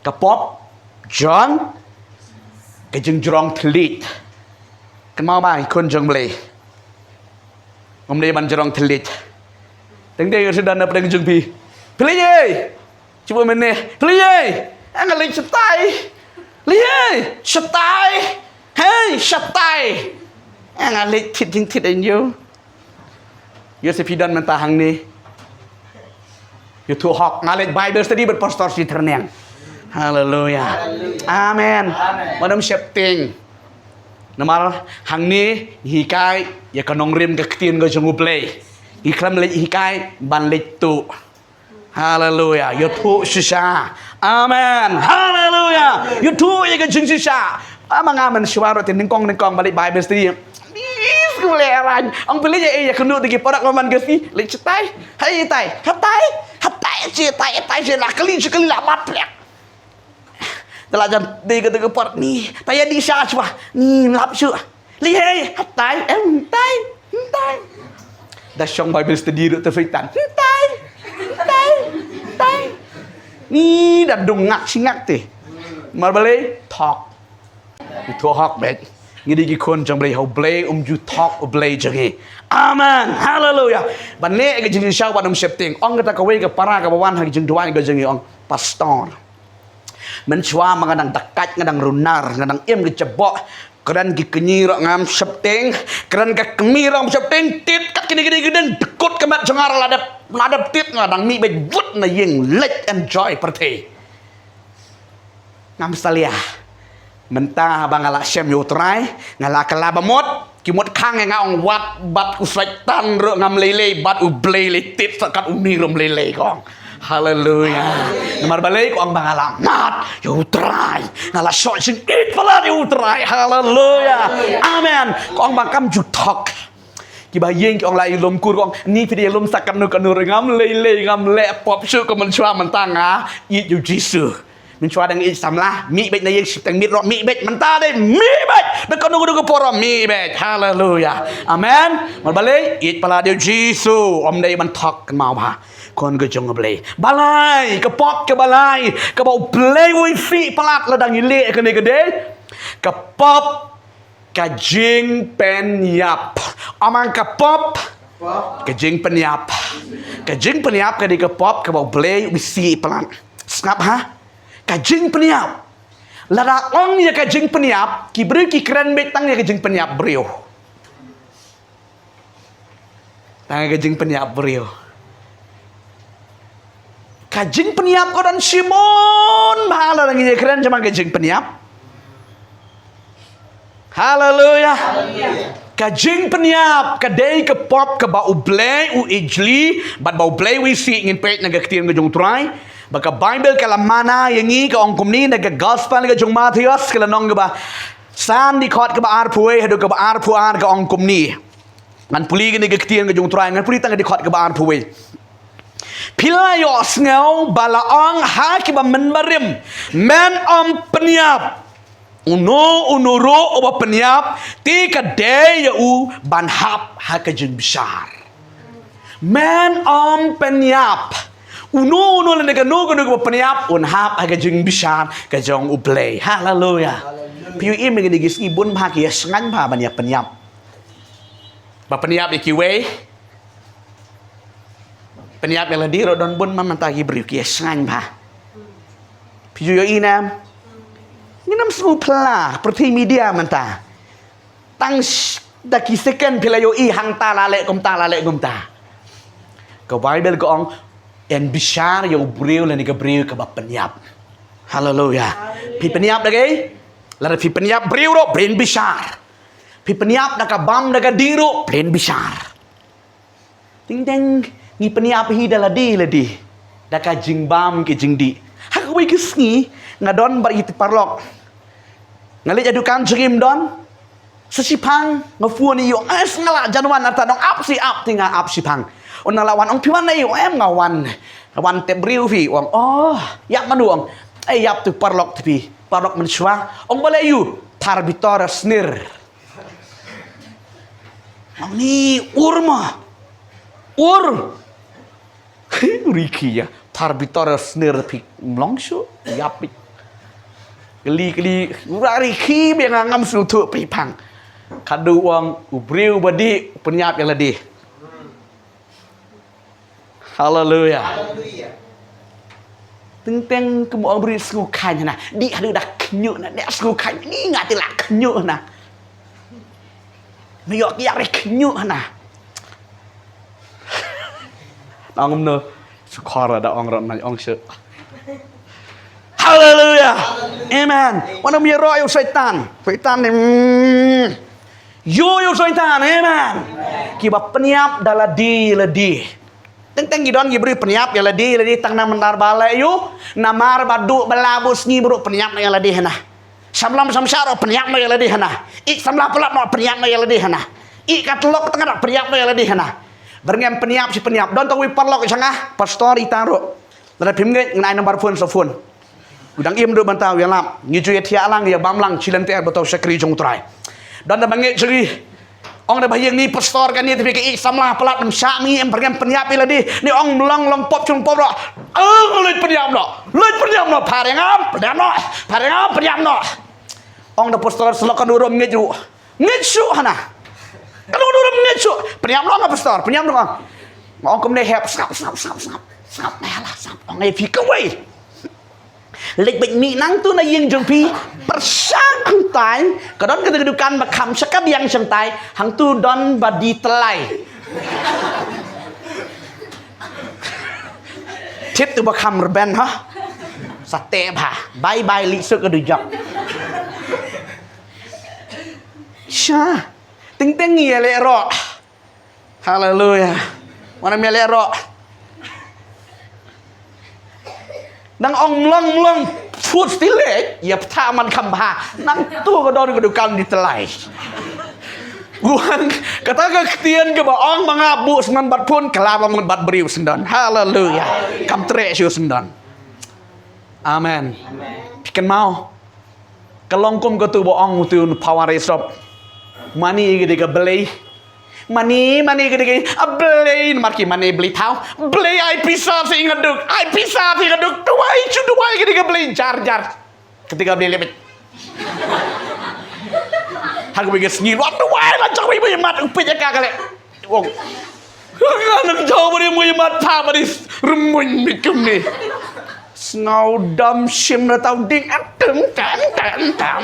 ka pop jong ka jingjrong thylliej. Kynmaw ba i khun jong Blei, ngam dei ban jrong thylliej. Teng teng ïoh sdang na pdeng jong phi. Phi leit ei? Shu mynne. Phi leit ei? Nga leit shatai. Leit ei? Shatai. Hei, shatai. Nga leit thied jingthied ïa u. Ïoh sa phi don mynta hangne. Ïathuh hok, nga leit Bible study bad Pastor Sitharniang. Haleluya. Amen. Wat nym sheptieng. Namar hangne ngi hikai ïa ka nongrim ka ktien ka jong U Blei. Ngi khlem leit hikai ban leit tuh. Haleluya. Ïathuh shisha. Amen. Haleluya. Ïathuh ïa ka jingshisha. Ama nga mynshuwa ruh te nyngkong nyngkong ba leit Bible study. Is ku leh ran. Ong phi leit ei, ïa kano te ki parak man ka si. Leit shatai. Hei tai. Hatai. Hatai, shatai, shatai, shatai. La kali, shatai, kali la mat plek. Te la jan dei ka te ka parak ni. Tai ïa di sha shuwa. Ni lap shu. Leit ei, hatai, em, tai, tai. Da shong Bible study ruh te Soitan. Tai, tai, tai. Ni da dung ngak shi ngak te. Namar balei? Thok. Ïathuh hok beit. Ngi dei ki khun jong Blei, ha U Blei um ju thok U Blei jong ngi. Amen. Haleluya. Ban leh ka jingshisha wat nym sheptieng. Ong kata kawei ka para kaba wan ha ka jingduwai ka jong ngi, ong, Pastor, mynshuwa ma nga dang dakait, nga dang runar, nga dang im ka jaboh. Kren ki kñi ruh ngam sheptieng. Kren ka kmie ruh ngam sheptieng. Tied kat kine kine kine, dkut ka met jong nga ruh la dep, la dep tied, nga dang mih beit wut na ïing, leit enjoy pyrthei. Ngam salia. Mynta ba nga la shem ïa U Trai, nga la kylla ba mut, ki mut khang ïa nga, ong wat bad u Soitan ruh ngam lei lei, bad U Blei lei tied sa kat, une ruh ym lei lei, kong. Haleluya. Namar balei? Kong, ba nga la mad ïa U Trai. Nga la shoh jingïeit palat ïa U Trai. Haleluya. Amen. Kong, ba kam ju thok. Kiba ïeng ki ong la ïalum kur, kong, ni phi da ïalum sa kano kano ruh ngam lei lei, ngam leh pop shuh, ko mynshuwa mynta nga ïeit ïa U Jisu. Mynshuwa dang ïeit samla, mih beit na ïing, shiteng miet ruh mih beit, mynta dei mih beit. Da kano kano ka por ruh mih beit. Haleluya. Amen. Namar balei? Ïeit palat ïa U Jisu. Ym dei ban thok, kynmaw bha, khun ka jong U Blei. Balei? Ka pop kaba lai kaba U Blei u isih palat lada ngi leh kane ka dei ka pop ka jingpynïap. Ong ma nga, ka pop ka jingpynïap. Ka jingpynïap ka dei ka pop kaba U Blei u isih palat. Sngap ha? Ka jingpynïap. Lada ong ïa ka jingpynïap, ki briew ki kren beit tang ïa ka jingpynïap briew. Tang ïa ka jingpynïap briew. Ka jingpynïap ka don shibun bha lada ngi ïakren shaphang ka jingpynïap. Haleluya. Ka jingpynïap ka dei ka pop kaba U Blei u ijli bad ba U Blei u isih. Ngin peit na ka ktien ka jong U Trai, ba ka Baibl ka la mana ïa ngi, ka ong kumne na ka Gospel ka jong u Mathaios, ka lynnong kaba san, dkhot kaba arphew wei haduh kaba arphew ar, ka ong kumne. Ngan pule kane ka ktien ka jong U Trai, ngan pule tang ka dkhot kaba arphew wei. Phi la ïohsngew ba la ong ha kiba mynbarim, men ym pynïap. Uno uno ruh uba pynïap, te ka dei ïa u ban hap ha ka jingbishar. Men ym pynïap. Uno uno lane kano kano kaba pynïap un hap ha ka jingbishar ka jong U Blei. Haleluya. Phi ïohi em, kine ki sngi bun bha ki ïa sngain bha ban ïa pynïap. Ba pynïap ïa kiwei, pynïap ïa lade ruh don bun, ma mynta ki briew ki ïa sngain bha. Phi ju ïohi ne em? Ngin ym sngew phylla pyrthei media mynta. Tang sh-, Da ki second phi la ïohi hangta la leh kumta, la leh kumta. Ka Baibl ka ong, yn bishar ïa u briew lane ka briew kaba pynïap. Haleluya. Phi pynïap da kaei? Lada phi pynïap briew ruh, phin bishar. Phi pynïap da ka bam da ka dih ruh, phin bishar. Teng teng ngi pynïap hi da lade lade, da ka jingbam ka jingdih. Ha kawei ka sngi nga don bad ïa i paralok. Nga leit ha dukan jong ngi, ym don. Sa shiphang nga phone ïa u, eh, nga la jan wan, ata ong ap shi ap, te nga ap shiphang. Ong nga la wan, ong phi wan ei? Ong em nga wan, nga wan tep briew phi. Ong oh, ïap mano? Ong eh ïap tu paralok te phi, paralok mynshuwa. Ong balei ïa u? Thar bitor snir. Ong ni ur ma ur. Rikhi ïa, thar bitor snir phi, ym long shuh, ïap phi. Kali kali, ura rikhi biang, ngam sngewthuh phi phang. Ka dei ong u briew ba dih pynïap ïa lade. Haleluya. Teng teng kum ong briew sngewkhaiñ hana. Dih haduh da khñiuh na, dih sngewkhaiñ ni nga te la khñiuh na. Me ïoh ki ïa re khñiuh hana. Nang no sukhara da ong rat na ong shuh. Haleluya. Amen. Wan ym ïaroh ïa u Soitan. Soitan ni, mm. Ïoh ïa u Soitan. Amen. Kiba pynïap da lade lade. Teng teng ki don ki briew pynïap ïa lade lade tang namar ba leh ïa u, namar ba duh ba la bun sngi briew pynïap noh ïa lade hana. Samla samshar pynïap noh ïa lade hana. Ïeit samla palat noh pynïap noh ïa lade hana. Ïeit ka tlok tang noh pynïap noh ïa lade hana. Byrngem pynïap shi pynïap. Don tang wei paralok jong nga, pastor ita ruh. Lada phim ngeit ngan ai number phone, sa phone. U dang im duh bynta u ïalap. Ngi ju ïathiah lang, ïabam lang shi lynter ba to shakri jong u Trai. Don da ba ngeit jong ngi. Ong da ba ïeng ni pastor kane te phi ka ïeit samla palat, ym shah ngi, ym byrngem pynïap ïa lade. Ni ong long long pop shong pop ruh. Ong leit pynïap noh. Leit pynïap noh, phareng am pynïap noh. Phareng am pynïap noh. Ong da pastor, sa lok kano ruh ym ngeit ruh. Ngeit shuh hana. Kano ruh ym ngeit shuh. Pynïap noh nga pastor, pynïap noh. Ong kumne hep, sngap sngap sngap sngap. Sngap na la sngap. Ong ei phi kawei. Leit beit mih nangtu na ïing jong phi, pyrshang hangtai, ka don kata ka dukan ba kham sha ka biang shangtai, hangtu don ba die tyllai. Thied tu ba kham rben ha. Sa teh bha. Bye bye leit suk ka dujok. Sha. Teng teng ngi ïaleh roh. Haleluya. Wan ym ïaleh roh. Nang ong mlong mlong, phut stilek, ïa ptha man kham bha. Nangtu ka don ka dukan die tyllai. Wan, kata ka ktien kaba ong ba nga buh syndon bad phone, ka la ba mut bad briew syndon. Haleluya. Kam treh shuh syndon. Amen. Phi kynmaw. Ka long kum katu ba ong utu u Power Resop. Mane ka dei ka blei. Mane, mane ka dei ka, a blei, namar ki mane blei thaw. Blei ai pisa sha nga duk, ai pisa sha nga duk. Duwai, shu duwai ka dei ka blei jar jar. Kata ka blei leh beit. Ha kawei ka sngi, wan duwai la jong ri ba ïa mat u peit ïa ka ka leh. Wow. Nga nang jaw ba dei mui mat pha ba dei rumuin mi kumne. Sngaw dam shim na taw ding atem tam tam tam.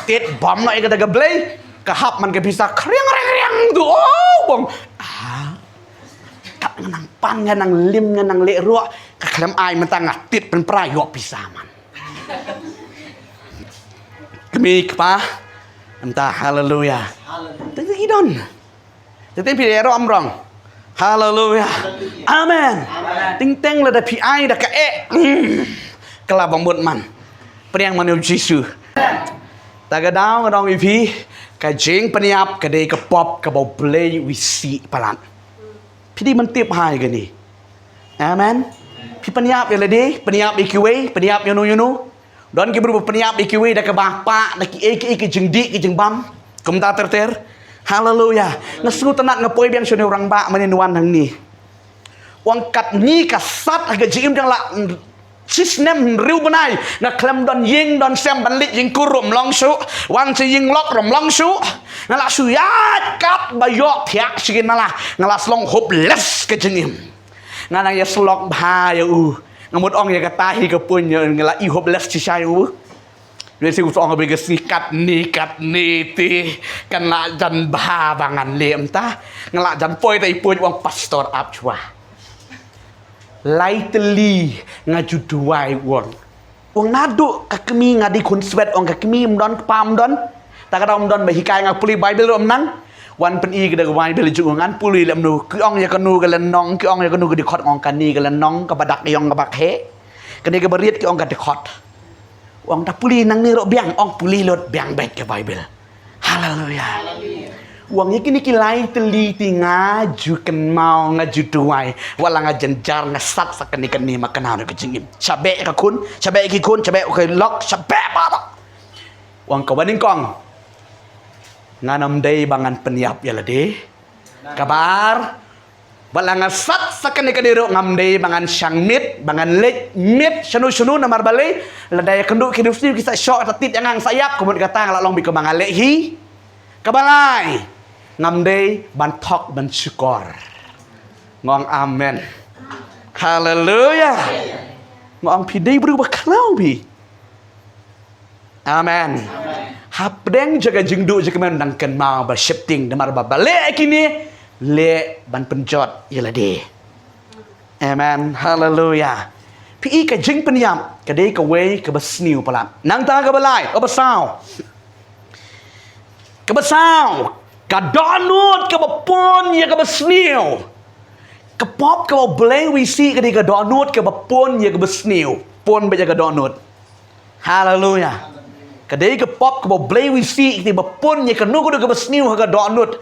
Tit bam na ïa kata ka blei. Ka hap man ka pisa kriang riang riang tu. Oh, bong. Ah. Kat nga nang pan, nga nang lim, nga nang leh ruh. Ka khlem ai mynta nga tit pynpra ïoh pisa man. Kmie kpa. Mynta haleluya. Haleluya. Teng ki don. Teng teng phi ïaroh ym rong. Haleluya. Amen. Teng teng lada phi ai da ka eh. Mm. Ka la ba mut man. Pdiang man ïa u Jisu. Ta ka daw nga dang ong ïa phi, ka jingpynïap ka dei ka pop kaba U Blei u isih palat. Phi dei ban tip hai kane. Amen. Phi pynïap ïa lade, pynïap ïa kiwei, pynïap ïa no ïa no. Don ki briew ba pynïap ïa kiwei da kaba pah, da kiei kiei ki jingdih ki jingbam. Kumta ter ter. Haleluya. Nga sngewtynnat, nga poi biang shane u rangbah mynnin wan hangne. U ong katne ka sat ha ka jingim jong nga la shisnem hynriew bnai nga khlem don ïing don sem, ban leit ïing kur ruh ym long shuh, wan sha ïing lok ruh ym long shuh. Nga la shu ïaid kat ba ïoh thiah sha ki nala, nga la shu long hopeless ka jingim. Nga nang ïasyllok bha ïa u. Nga mut ong ïa kata hi ka pun ïa nga la i hopeless shisha ïa u. Ngi shu ong bha ka sngi katne katne te kan lah jan bha ba ngan leh mynta. Nga lah jan poi te i puñ, u ong pastor ap shuwa. Lai tylli nga ju duwai, u ong. U ong naduh ka kmie nga dei khun swet, u ong, ka kmie ym don kpa ym don. Ta ka dang ym don ba hikai, nga pule Bible ruh ym nang. Wan pyni ka da ka Bible jong u, ngan pule lem, nu ki ong ïa kano ka lynnong, ki ong ïa kano ka dkhot, nga ong kane ka lynnong kaba dak ïong kaba kheh. Kane kaba riat ki ong ka dkhot. U ong ta pule nangne ruh biang, ong pule lut biang beit ka Bible. Haleluia. U ong ïa kine ki lai tylli te nga ju kynmaw, nga ju duwai. Wat la nga jynjar, nga sat sa kane kane, ma kynmaw ka jingim. Sha beh ka khun, sha beh ki khun, sha beh ka lok, sha beh baroh. U ong kaba nyngkong, ngan ym dei ba ngan pynïap ïa lade. Kaba ar, wat la nga sat sa kane kane ruh ngam dei ba ngan shang miet, ba ngan leit miet shano shano, namar balei? Lada ïa kynduh ki dusniew ki sa shoh, ta tied ïa nga, nga sa ïap, ka mut kata nga la long beit kumba nga leh hi. Kaba lai, ngam dei ban thok ban shukor. Nga ong amen. Haleluia. Nga ong phi dei briew ba khraw phi. Amen. Hapdeng jong ka jingduh jong ka, men dang kynmaw ba sheptieng, namar ba balei kine, leh ban pynjot ïa lade. Amen. Haleluia. Phi i, ka jingpynïap ka dei kawei kaba sniew palat. Nangta kaba lai, kaba saw. Kaba saw, ka dohnud kaba pun ïa kaba sniew. Ka pop kaba U Blei u isih ka dei ka dohnud kaba pun ïa kaba sniew. Pun beit ïa ka dohnud. Haleluia. Ka dei ka pop kaba U Blei u isih ka dei ba pun ïa kano kano kaba sniew ha ka dohnud.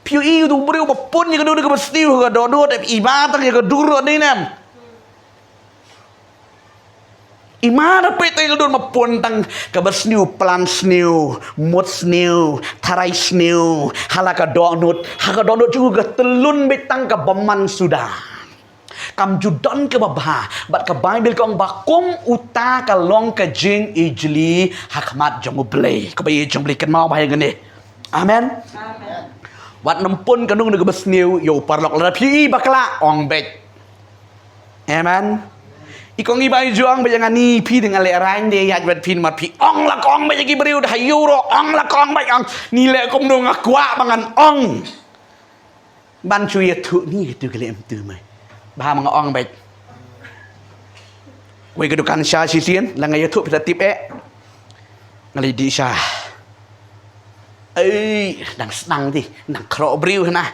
Phi ïohi u briew ba pun ïa kano kano kaba sniew ha ka dohnud, i ba tang ïa ka dur ruh ne em. I ma da peit tang ïa ka dur ma pun tang kaba sniew, plan sniew, mut sniew, tharai sniew, ha la ka dohnud, ha ka dohnud jong u ka tyllun beit tang ka bymman suda. Kam ju don kaba bha, bad ka Baibl ka ong ba kum uta ka long ka jingijli ha khmat jong U Blei. Kaba ïeit jong U Blei, kynmaw bha ïa kane. Amen. Amen. Wat nym pun kano kano kaba sniew ïa u paralok, lada phi i bakla, ong beit. Amen. I kong i ba i ju ong beit ïa nga, ni phi dang leh rain de ïa bad phin, mar phi ong la kong beit ïa ki briew da ha euro, ong la kong beit, ong ni leh kumno, nga kwah ba ngan ong. Ban shu ïathuh ni kitu ki leh em tu mai. Bha ma nga ong beit. Wei ka dukan sha shisien, la nga ïathuh phi da tip eh. Nga leit dih sha. Ei, dang sdang ti, dang khroh briew hana.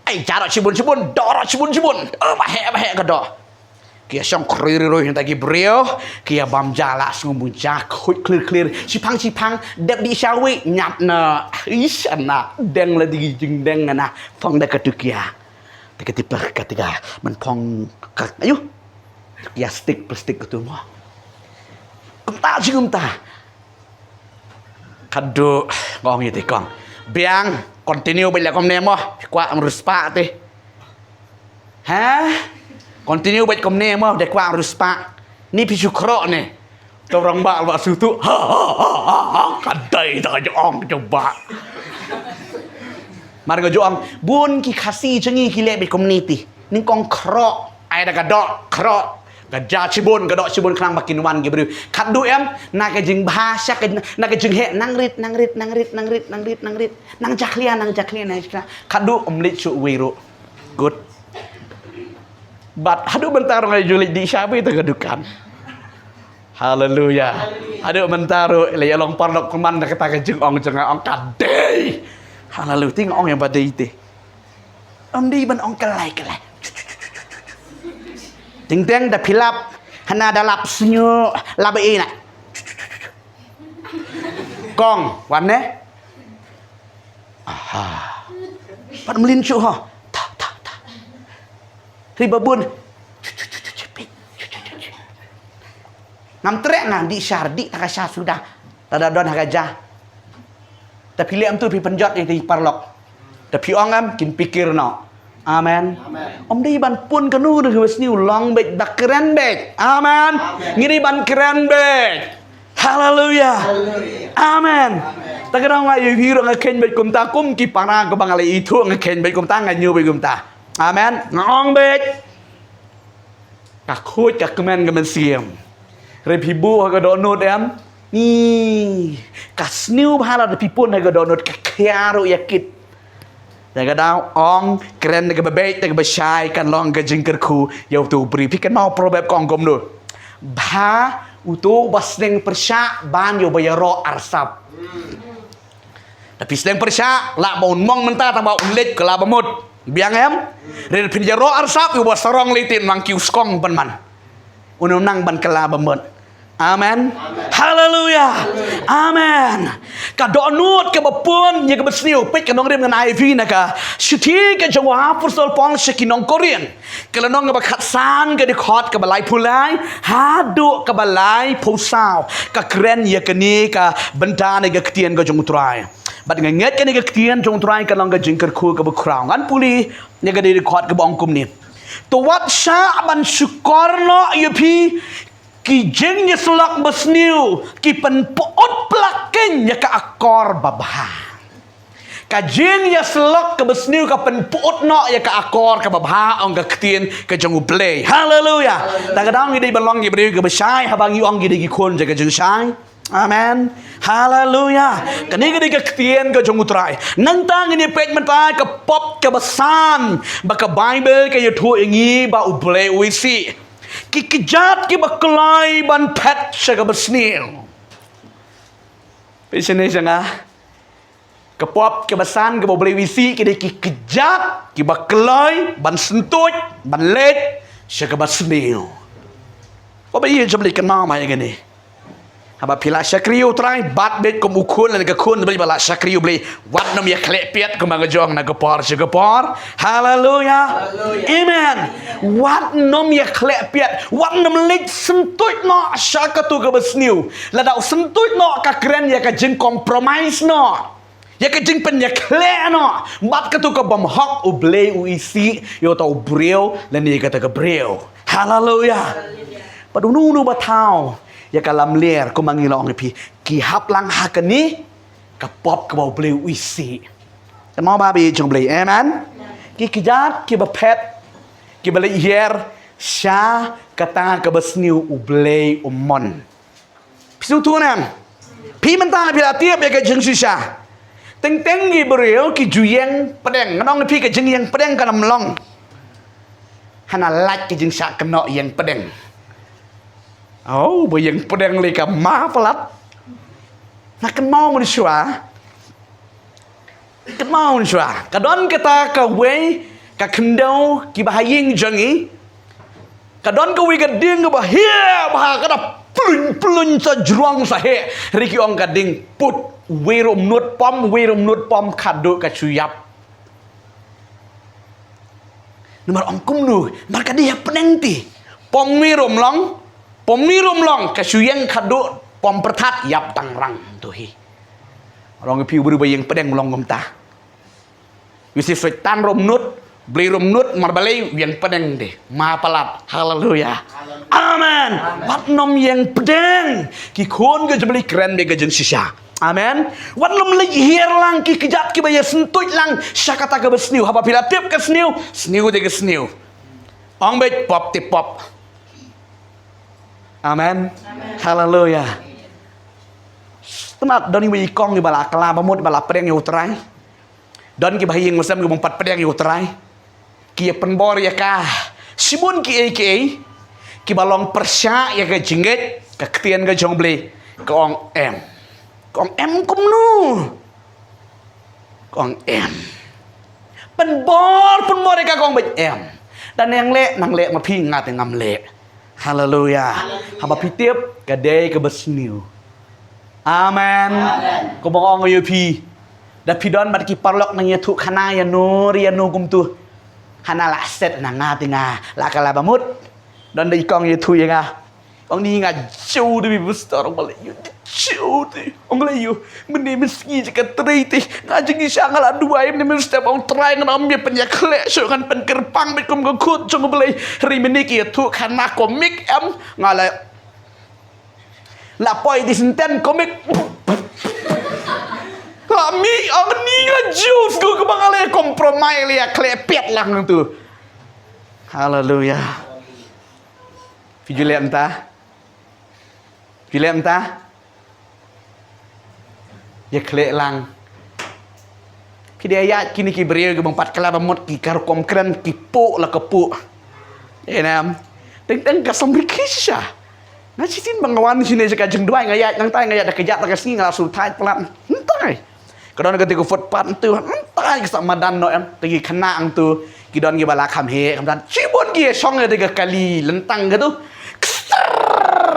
Ei, ja ruh shibun shibun, doh ruh shibun shibun. Oh, ba heh, ba heh ka doh. Ki ïa shong khri ri roi hynta ki briew, ki ïa bam ja la sngew bun ja khuid khlir khlir. Shipang shipang, dep dih sha wei, ñiat na. Ish, ana, deng la dih jingdeng ana. Phong da ka tu ki ïa. Te ka ti pek ka ti ka, man phong ka, ayu. Ki ïa stick, plastik ka tu mo. Kumta, shi kumta. Kadu, nga ong ïa te kong. Biang, continue beit la kumne mo. Kwah ym riewspah te. Ha? Continue beit kumne mo, de kwah ym riewspah. Ni phi shu khroh ne. Te u rangbah ba shu tu. Ha, ha, ha, ha, ha. Ka dei da ka jong, jong ba. Mar nga ju ong, bun ki Khasi jong ngi ki leh beit kumne te. Nyngkong khroh, ai da ka doh, khroh. Ka ja shibun, ka doh shibun khnang ba kin wan ki briew. Khatduh em, na ka jingbha sha ka, na ka jingheh, nang rit, nang rit, nang rit, nang rit, nang rit, nang rit. Nang jakhlia, nang jakhlia, nang jakhlia. Khatduh ym leit shuh wei ruh. Good. Bad haduh mynta ruh nga ju leit dih sha beit ta ka dukan. Haleluia. Haduh mynta ruh la ïa long paralok kumne da kata ka jingong jong nga, ong ka dei. Haleluia. Te nga ong ïa ba dei te. Ym dei ban ong kyllai kyllai. Teng teng da phi lap, hana da lap sñiuh, lap ei na. Kong, wan ne? Aha. Pat mlien shuh ho. Ta, ta, ta. Ri babun. Ngam treh nga dih sha, dih ta ka sha suda. Ta da don ha ka ja. Ta phi leh em tu phi pynjot ïa ki paralok. Ta phi ong em kin pyrkhat noh. Amen. Amen. Ym dei ban pun kano kano kaba sniew, long beit ba kren beit. Amen. Amen. Ngi dei ban kren beit. Haleluia. Haleluia. Amen. Amen. Ta ka daw nga ïa phi ruh nga kheiñ beit kumta, kum ki para kaba nga la ithuh nga kheiñ beit kumta, nga ñiew beit kumta. Amen. Nga ong beit. Ka khuid ka kmen ka mynsiem. Hynrei phi buh ha ka dohnud em. Ni ka sniew bha la da phi pun ha ka dohnud ka khia ruh ïa kit. Ïa ka daw ong kren da kaba beit da kaba shai kan long ka jingkyrkhu ïa uto u briew. Phi kynmaw Proverb ka ong kumno? Bha uto uba sneng pyrshah ban ïa uba ïaroh arsap. Da phi sneng pyrshah lah ba un mong mynta tang ba un leit kylla ba mut. Biang em? Hynrei da phin ïaroh arsap ïa uba sarong lei te un nang kiew skong ban man. Un nang ban kylla ba mut. Amen. Haleluya. Amen. Ka dohnud kaba pun ïa kaba sniew, peit ka nongrim ngan ai phi na ka shithi ka jong u apostol Paul sha ki nong Korinth. Ka lynnong kaba khatsan ka dkhot kaba laiphew lai haduh kaba laiphew saw. Ka kren ïa kane ka bynta ne ka ktien ka jong u Trai. Bad nga ngeit kane ka ktien jong u Trai ka long ka jingkyrkhu kaba khraw. Ngan pule ïa kane ka dkhot kaba ong kumne. To wat shah ban shukor noh ïa phi ki jingïasyllok basniew ki pynpyut plak kein ïa ka akor babha. Ka jingïasyllok kaba sniew ka pynpyut noh ïa ka akor kaba bha, ong ka ktien ka jong U Blei. Haleluya. Ta ka daw ngi dei ban long ki briew kiba shai haba ngi ong ngi dei ki khun jong ka jingshai. Amen. Haleluya. Kane ka dei ka ktien ka jong U Trai. Nangta ngin ïa peit mynta ka pop kaba san ba ka Baibl ka ïathuh ïa ngi ba U Blei u isih ki kjat kiba kloi ban phet sha kaba sniew. Peit shane sha nga. Ka pop kaba san kaba U Blei u isih ki dei ki kjat kiba kloi ban syntuid ban leit sha kaba sniew. Ko ba ïa jam lei kynmaw ma ïa kane. Haba phi la shakri ïa U Trai bad beit kum u khun lane ka khun U Blei ba la shakri ïa U Blei, wat nym ïa khleh piat kumba nga jong na ka por sha ka por. Haleluya. Amen. Wat nym ïa khleh piat, wat nym leit syntuid noh sha kato kaba sniew. Lada u syntuid noh ka kren ïa ka jingcompromise noh. Ïa ka jingpynïakhleh noh bad kato ka bym hok U Blei u isih ïa uta u briew lane ïa kata ka briew. Haleluya. Bad uno uno ba thaw ïa ka lamler kumba ngi la ong ïa phi, ki hap lang ha kane ka pop kaba U Blei u isih. Kynmaw ba ba ïeit jong U Blei. Amen. Ki kjat kiba phet kiba leit hiar sha kata kaba sniew U Blei um mon. Phi sngewthuh ne em? Phi mynta phi la tip ïa ka jingshisha. Teng teng ki briew ki ju ïeng pdeng. Ngan ong ïa phi ka jingïeng pdeng kan ym long. Hana lait ka jingshah kynnoh ïeng pdeng. Oh, ba ïeng pdeng lei ka ma palat. Na kynmaw mynshuwa. Kynmaw mynshuwa. Ka don kata kawei ka khyndew kiba ha ïing jong ngi. Ka don kawei ka dieng kaba heh bha, ka da plung plung sa jrong sa heh. Hynrei ki ong ka dieng put, wei ruh mut pom, wei ruh mut pom, khadduh ka shu ïap. Namar ong kumno, namar ka dei ha pdeng te. Pom wei ruh ym long, pom wei ruh ym long, ka shu ïeng khadduh pom pyrthat, ïap tang rang tu hi. Ong ïa phi u briew ba ïeng pdeng long kumta. Ïa u Soitan ruh mut, Blei ruh mut, namar balei? Ïeng pdeng te. Ma palat. Haleluya. Amen. Wat nym ïeng pdeng. Ki khun ka jong U Blei kren beit ka jingshisha. Amen. Wat nym leit hiar lang ki kjat kiba ïa syntuid lang sha kata kaba sniew. Haba phi la tip ka sniew, sniew te ka sniew. Ong beit pop te pop. Amen. Haleluya. Tang don iwei i kong iba la kylla ba mut, ba la pdeng ïa U Trai. Don kiba ha ïing ha sem ki bym pat pdeng ïa U Trai. Ki ïa pynbor ïa ka. Shibun kiei kiei kiba long pyrshah ïa ka jingngeit, ka ktien ka jong U Blei. Ka ong em. Ka ong em kumno? Ka ong em. Pynbor, pynbor ïa ka, ka ong beit em. Da nang leh, nang leh ma phi, nga te ngam leh. Haleluya. Haba phi tip, ka dei kaba sniew. Amen. Kumba ong ïa phi, da phi don bad ki paralok nang ïathuh khana ïano re ïano kumto. Hana lah set na nga te nga la kylla ba mut. Don da i kong ïathuh ïa nga. Ong ni nga ju de bi pastor, ong balei ïa ju de. Ong balei ïa mynne mynsngi jaka trei te. Nga jingïasha nga la duwai mynne mynstep, ong Trai ngan ym ïa pynïakhleh shuh, ngan pynkyrpang beit kum ka khun jong U Blei. Hynrei mynne ki ïathuh khana komik em, nga la La poi di senten komik. La mih ong ni la juice ko kaba nga la compromise la ïa khleh piat lang tu. Haleluya. Phi ju leh mynta. Phi leh mynta. Ïa khleh lang. Phi dei ïa kine ki briew ki bym pat kylla ba mut ki ka rukom kren ki puh la ka puh. Ïa nam. Teng teng ka sam rikhi shisha. Nga shisien ba nga wan shine sha ka jingduwai nga ïaid nangtai nga ïaid da ka ïaid da ka sngi nga la shu thait palat. Nangtai. Ka don ka te ka footpath ntu nangtai ka sa madan noh em. Te ki khynnah ntu ki don ki ba la kham heh kham san. Shibun ki ïa shong ïa te ka kali lyntang ka tu. Kster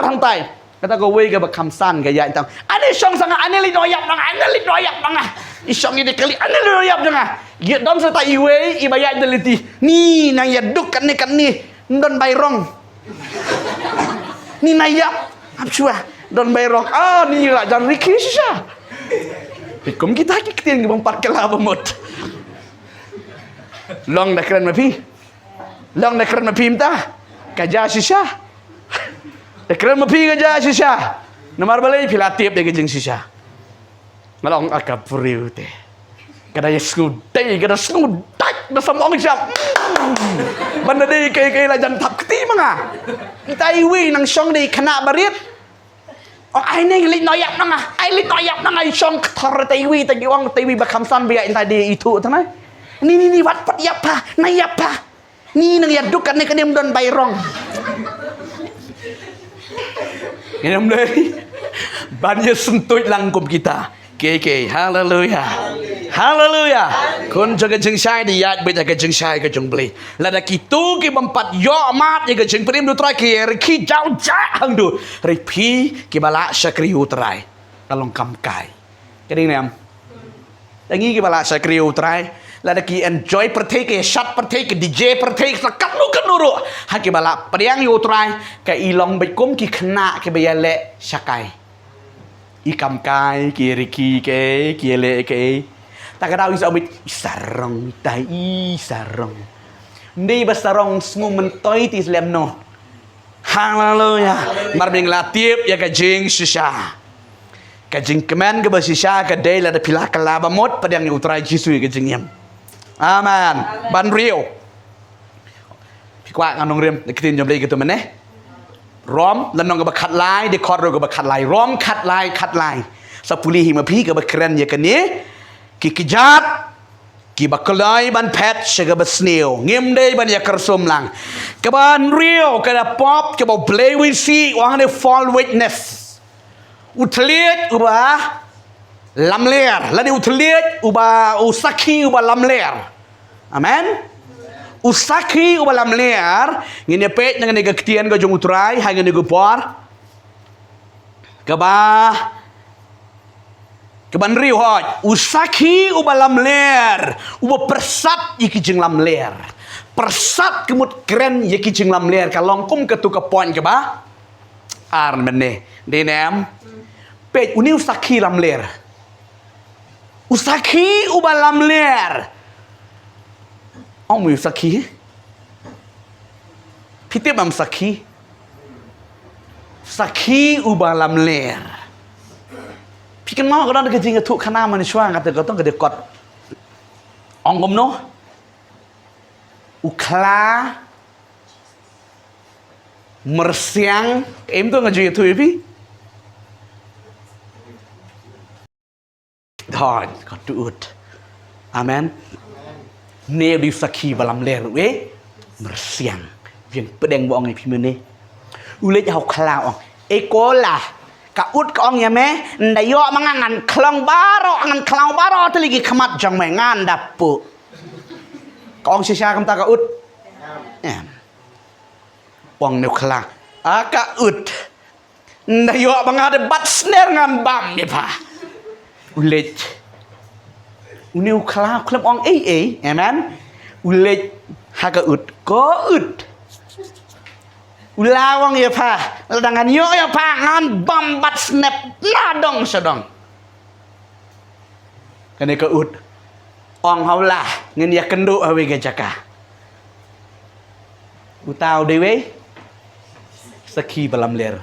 nangtai. Kata kawei kaba kham san ka ïaid tang. Ani shong sa nga, ani leit noh ïap na nga, ani leit noh ïap na nga. I shong i dei kali, ani leit noh ïap na nga. Ïa don sa ta iwei, iba ïaid da lynti. Ni nang ïa duk katne katne. Don bai rong. Ni na ïap. Ap shwa. Don bai rong. Ah, ni la jan rikhi shisha. Kum kita ki ktien ki bym pat kylla ba mut. Long da kren ma phi. Long da kren ma phi mynta. Ka ja shisha. Da kren ma phi ka ja shisha. Namar balei phi la tip da ka jingshisha. Nga long a ka briew te. Ka da ïa sngewdei, ka da sngewdei, da sam ong shisha. Hmm. Ban da dei kai kai la jan thap kti ma nga. Ita iwei nang shong dei khynnah barit. Oh, ai ne leit noh ïap na nga. Ai leit noh ïap na nga i shong kthor te iwei te ki ong te iwei ba kham san ba ïa inta dei i tu tang ai. Ni ni ni wat pat ïap pa, na ïap pa. Ni nang ïa duk katne katne ym don bai rong. Ngam dei. Ban ïa syntuid lang kum kita. Ke ke. Haleluya. Haleluya. Khun jong ka jingshai di ïaid beit ïa ka jingshai ka jong Blei. Lada kitu ki bym pat ïoh mad ïa ka jingpynim du Trai ki ïa rikhi jaw ja hangdu. Rikhi ki ba la shakri u Trai. Ka long kam kai. Ka ding ne em. Te ngi ki ba la shakri u Trai. Lada ki enjoy pyrthei, ki shat pyrthei, ki D J pyrthei, sa katno katno ruh. Ha ki ba la pdiang ïa u Trai, ka i long beit kum ki khynnah ki ba ïa leh shakai. I kam kai, ki rikhi ke, ki ïa leh ke. Ta ka daw i sa beit, i sarong, ta i sarong. Mdei ba sarong sngew myntoi ti slem no. Haleluya. Mar bing la tip ïa ka jingshisha. Ka jingkmen kaba shisha ka dei lada phi la kylla ba mut pdiang ïa u Trai Jisu ïa ka jingim. Amen. Ban riew. Phi kwah ngan nongrim da ka ktien jong Blei katu mynne. Rom, lynnong kaba khatlai, dkhot ruh kaba khatlai. Rom khatlai, khatlai. Sa pule hi ma phi kaba kren ïa kane. Ki kjat, ki ba kloi ban phet sha kaba sniew. Ngim dei ban ïa kyrsum lang. Kaba hynriew, ka da pop, kaba u Blei u isih, u ong ne false witness. U thylliej uba lamler, lane u thylliej uba u sakhi uba lamler. Amen. U sakhi uba lamler, ngin ïa peit na kane ka ktien ka jong u Trai, ha kane ka por. Kaba, kaba hynriew hooid, u sakhi uba lamler, uba pyrsad ïa ki jinglamler. Pyrsad ka mut kren ïa ki jinglamler, ka long kum katu ka point kaba ar mynne. Dei ne em? Peit, une u sakhi lamler. U sakhi uba lamler. Ong u sakhi. Phi tip em sakhi. Sakhi uba lamler. Phi kynmaw ka don ka jingïathuh khana man shuwa nga te ka tong ka dei kot. Ong kumno? U khla myrsiang, em tu nga ju ïathuh ïa phi. Dhon, ka tu ut. Amen. Ne u dei u sakhi ba lamler u e myrsiang. Biang pdeng ba ong ïa phi mynne. U leit ha u khla ong. E kola. Ka ut ka ong ïa me, nda ïoh ma nga ngan khlong baroh, ngan khlong baroh tylli ki khmat jong me ngan da pu. Ka ong shisha kumta ka ut. Em. Ong ne u khla. A ka ut. Nda ïoh ba nga da bat sner ngan bam ïa pha. U leit. Une u khla u khlem ong ei ei, amen. U leit ha ka ut, ko ut. U la ong ïa pha, lada ngan ïoh ïa pha ngan bam bat snep na dong sha dong. Kane ka ut. Ong hawla, ngin ïa kynduh ha wei ka jaka. Uta u dei wei sakhi ba lamler.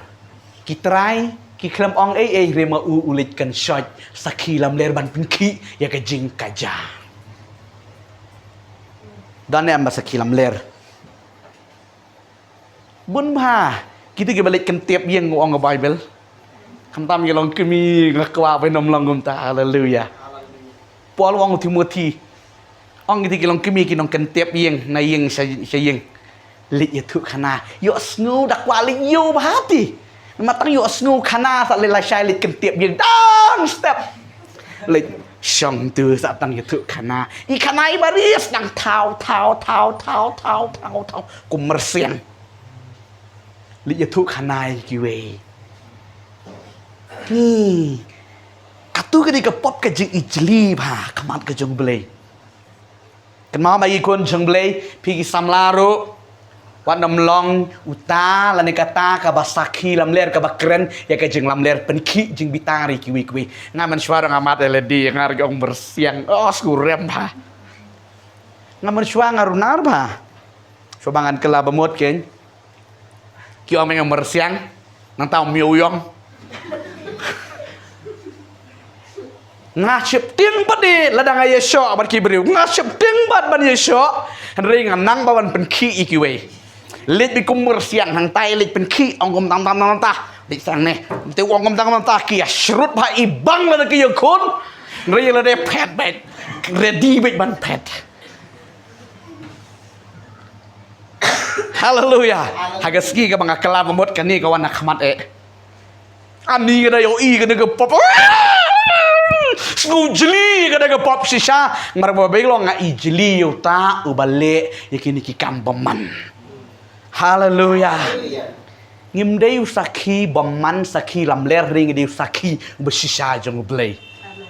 Ki trai, ki khlem ong ei ei hynrei ma u u leit kynshoit sakhi lamler ban pynkhih ïa ka jingkaja. Don ne em ba sakhi lamler. Bun bha, kita ki ba leit kyntip ïing u ong ka Baibl. Khamtam ki long kmie nga kwah ban ym long kumta. Haleluya. Paul u ong u Timothi, ong ki, ki long kmie ki nongkyntip ïing na ïing sha, sha ïing. Leit ïathuh khana, ïohsngew da kwah leit ïew bha te. Namar tang ïohsngew khana sa leit lashai leit kyntip ïing dang step. Leit shong tu sa tang ïathuh khana. I khana i baris dang thaw, thaw, thaw. Kum myrsiang. Leit ïathuh khana ïa kiwei. Ni. Katu ka dei ka pop ka jingijli bha ha khmat ka jong U Blei. Kynmaw ba i khun jong U Blei, phi ki samla ruh. Wat nym long uta lane kata kaba sakhi lamler kaba kren ïa ka jinglamler pynkhih jingbitar ïa kiwei kiwei. Nga mynshuwa ruh nga mad ïa lade, nga ruh ong myrsiang. Oh, shu rem bha. Nga mynshuwa nga runar bha. Shuwa ba ngan kylla ba mut kein. Ki ong me nga myrsiang, nangta u miaw ïong. Nga sheptieng pat de lada nga ïashoh bad ki briew. Nga sheptieng pat ban ïashoh. Hynrei nga nang ba ban pynkhih ïa kiwei. Leit beit kum myrsiang hangtai leit pynkhih ong kumta kumta kumta. Leit sang ne. Te ong kumta kumta ki ïa shrut bha i bang lada ki ïakhun. Hynrei lada phet beit. Ready beit ban phet. Haleluya. Ha ka sngi kaba nga kylla ba mut kane ka wan na khmat eh. Ani ka da ïohi kane ka pop. Sngewjli kane ka pop shisha. Namar ba beit long nga ijli ïa uta uba leh ïa kine ki kam bymman. Haleluya. Ngim dei u sakhi bymman, sakhi lamler, hynrei ngi dei u sakhi uba shisha jong U Blei.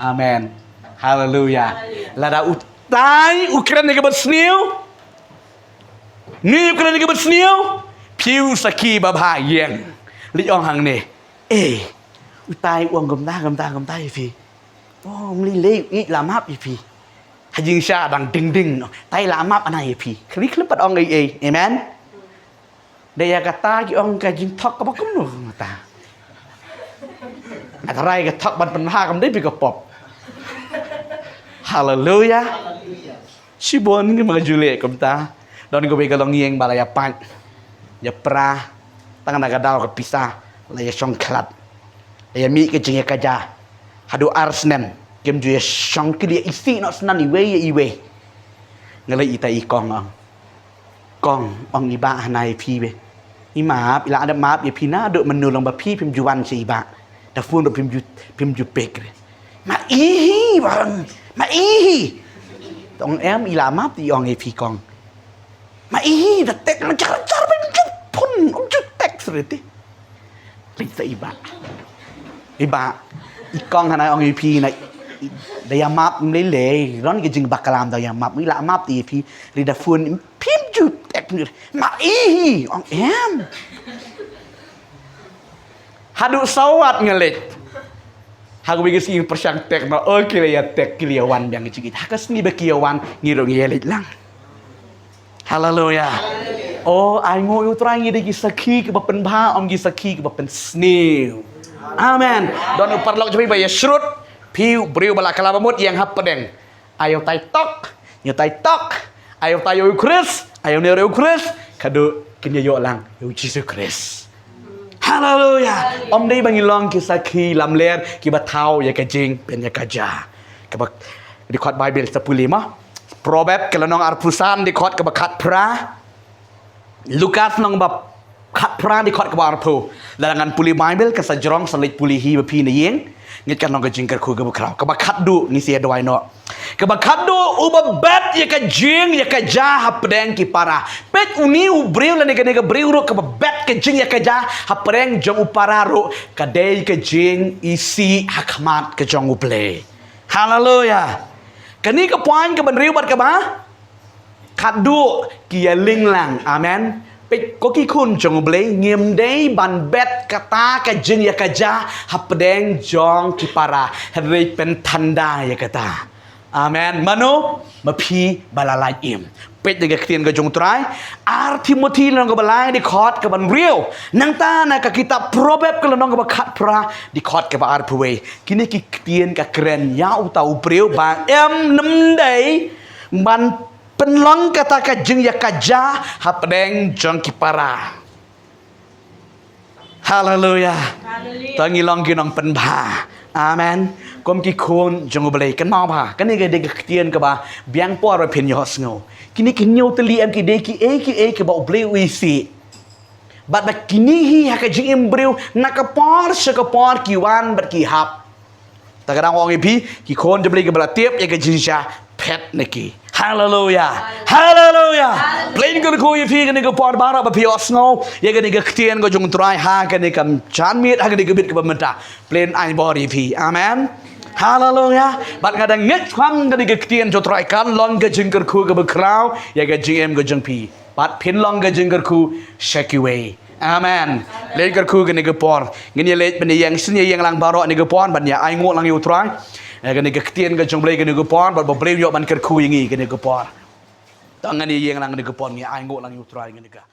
Amen. Haleluya. Lada utai u kren ïa kaba sniew. Ni u kren ïa kaba sniew. Phi u sakhi babha ïeng. Leit ong hangne. Eh, utai u ong kumta kumta kumta ïa phi. Oh, ym lei lei, u ïeit la map ïa phi. Ha jingshisha dang ding ding. Utai la map ana ïa phi. Khri khlem pat ong ei ei. Amen. Da ïa kata ki ong ka jingthok kaba kumno kata. Nga tharai ka thok ban pynbha kam dei phi ka pop. Haleluya. Shibun ki ma ka ju leh kumta. Don kawei ka longïing ba la ïa pait, ïa pra, tang na ka daw ka pisa la ïa shong khlad, la ïa mih ka jingïakajia. Haduh ar snem kim ju ïa shong ki, la ïa isih noh snem iwei ïa iwei. Nga leit ïa ita i kong, ong, kong, ong i bah hana ïa phi beit. I map, i la dep map ïa phi naduh mynno long ba phi phim ju wan sha i bah. Da phone ruh phim ju, phim ju pick re. Ma i hi, barang, ma i hi. Tong em i la map, i ong ïa phi kong. Ma i hi, da text ma jar jar, phim ju phone, phim ju text re te. Leit sa i bah. I bah, i kong hana ong ïa phi na, i, da ïa map ym lei lei, ron ka jingbakla da ïa map, i la map te ïa phi, re da phone, phim ju text, ma i hi, ong em. Haduh sawat nga leit. Ha kawei ka sngi pyrshang text noh, oh, ki la ïa text, ki la ïa wan biang ka jingïeit. Ha ka sngi ba ki ïa wan, ngi ruh ngi ïa leit lang. Haleluya. Oh, ai nguh ïa U Trai, ngi dei ki sakhi kiba pynbha, ym ki sakhi kiba pynsniew. Amen. Don u paralok jong phi ba ïa shrut, phi u briew ba la kylla ba mut ïeng hapdeng. Aïu tai tok, ïa tai tok. Aïu tai ïa u Khrist, aïu ne ïa u Khrist. Kaduh kin ïa ïoh lang ïa u Jisu Khrist. Haleluya. Ym dei ba ngi long ki sakhi lamler kiba thaw ïa ka jingpynïakajia. Kaba dkhot Baibl sa pule mo. Proverb ka lynnong arphew san dkhot kaba khatphra. Lukas lynnong ba khatphra dkhot kaba arphew. Lada ngan pule Baibl ka sa jrong sa leit pule hi ba phi na ïing. Ngeit kan long ka jingkyrkhu kaba khraw. Kaba khatduh ngi sa ïa duwai noh. Kaba khatduh, uba bet ïa ka jingïakajia hapdeng ki para. Peit, une u briew lane kane ka briew ruh kaba bet ka jingïakajia hapdeng jong u para ruh ka dei ka jingisih ha khmat ka jong U Blei. Haleluya. Kane ka point kaba hynriew bad kaba khatduh, ki ïa ling lang. Amen. Peit ko ki khun jong U Blei, ngim dei ban bet kata ka jingïakajia hapdeng jong ki para, hynrei pynthanda ïa kata. Amen. Mano? Ma phi ba la lait im. Peit na ka ktien ka jong U Trai. Ar Timothi lynnong kaba lai dkhot kaba hynriew. Nangta na ka kitab Proverb ka lynnong kaba khatphra dkhot kaba arphew wei. Kine ki ktien ka kren ïa uta u briew ba em nym dei ban pynlong kata ka jingïakajia hapdeng jong ki para. Haleluya. Haleluya. To ngi long ki nongpynbha. Amen. Kum ki khun jong U Blei, kynmaw bha, kane ka dei ka ktien kaba biang por ba phin ïohsngew. Kine ki hynñiew tylli em ki dei kiei kiei kiba U Blei u isih. Bad ba kine hi ha ka jingim briew na ka por sha ka por ki wan bad ki hap. Ta ka dang ong ïa phi, ki khun jong U Blei kiba la tip ïa ka jingjia, phet na ki. Haleluya. Haleluya. Pynlong kyrkhu ïa phi kane ka por baroh ba phi ïohsngew ïa kane ka ktien ka jong U Trai ha kane ka janmiet, ha kane ka miet kaba mynta. Pynlong ai bor ïa phi. Amen. Haleluya. Bad nga dang ngeit skhem kane ka ktien jong U Trai kan long ka jingkyrkhu kaba khraw ïa ka jingim ka jong phi. Bad phin long ka jingkyrkhu sha kiwei. Amen. Leit kyrkhu kane ka por. Ngin ïa leit ban ïeng, sien ïa ïeng lang baroh kane ka por ban ïa ainguh lang ïa U Trai. Eh, kane ka ktien ka jong U Blei kane ka por, bad ba U Blei u ïoh ban kyrkhu ïa ngi kane ka por. To ngin ïa ïeng lang kane ka por, ngin ïa ainguh lang ïa U Trai kane ka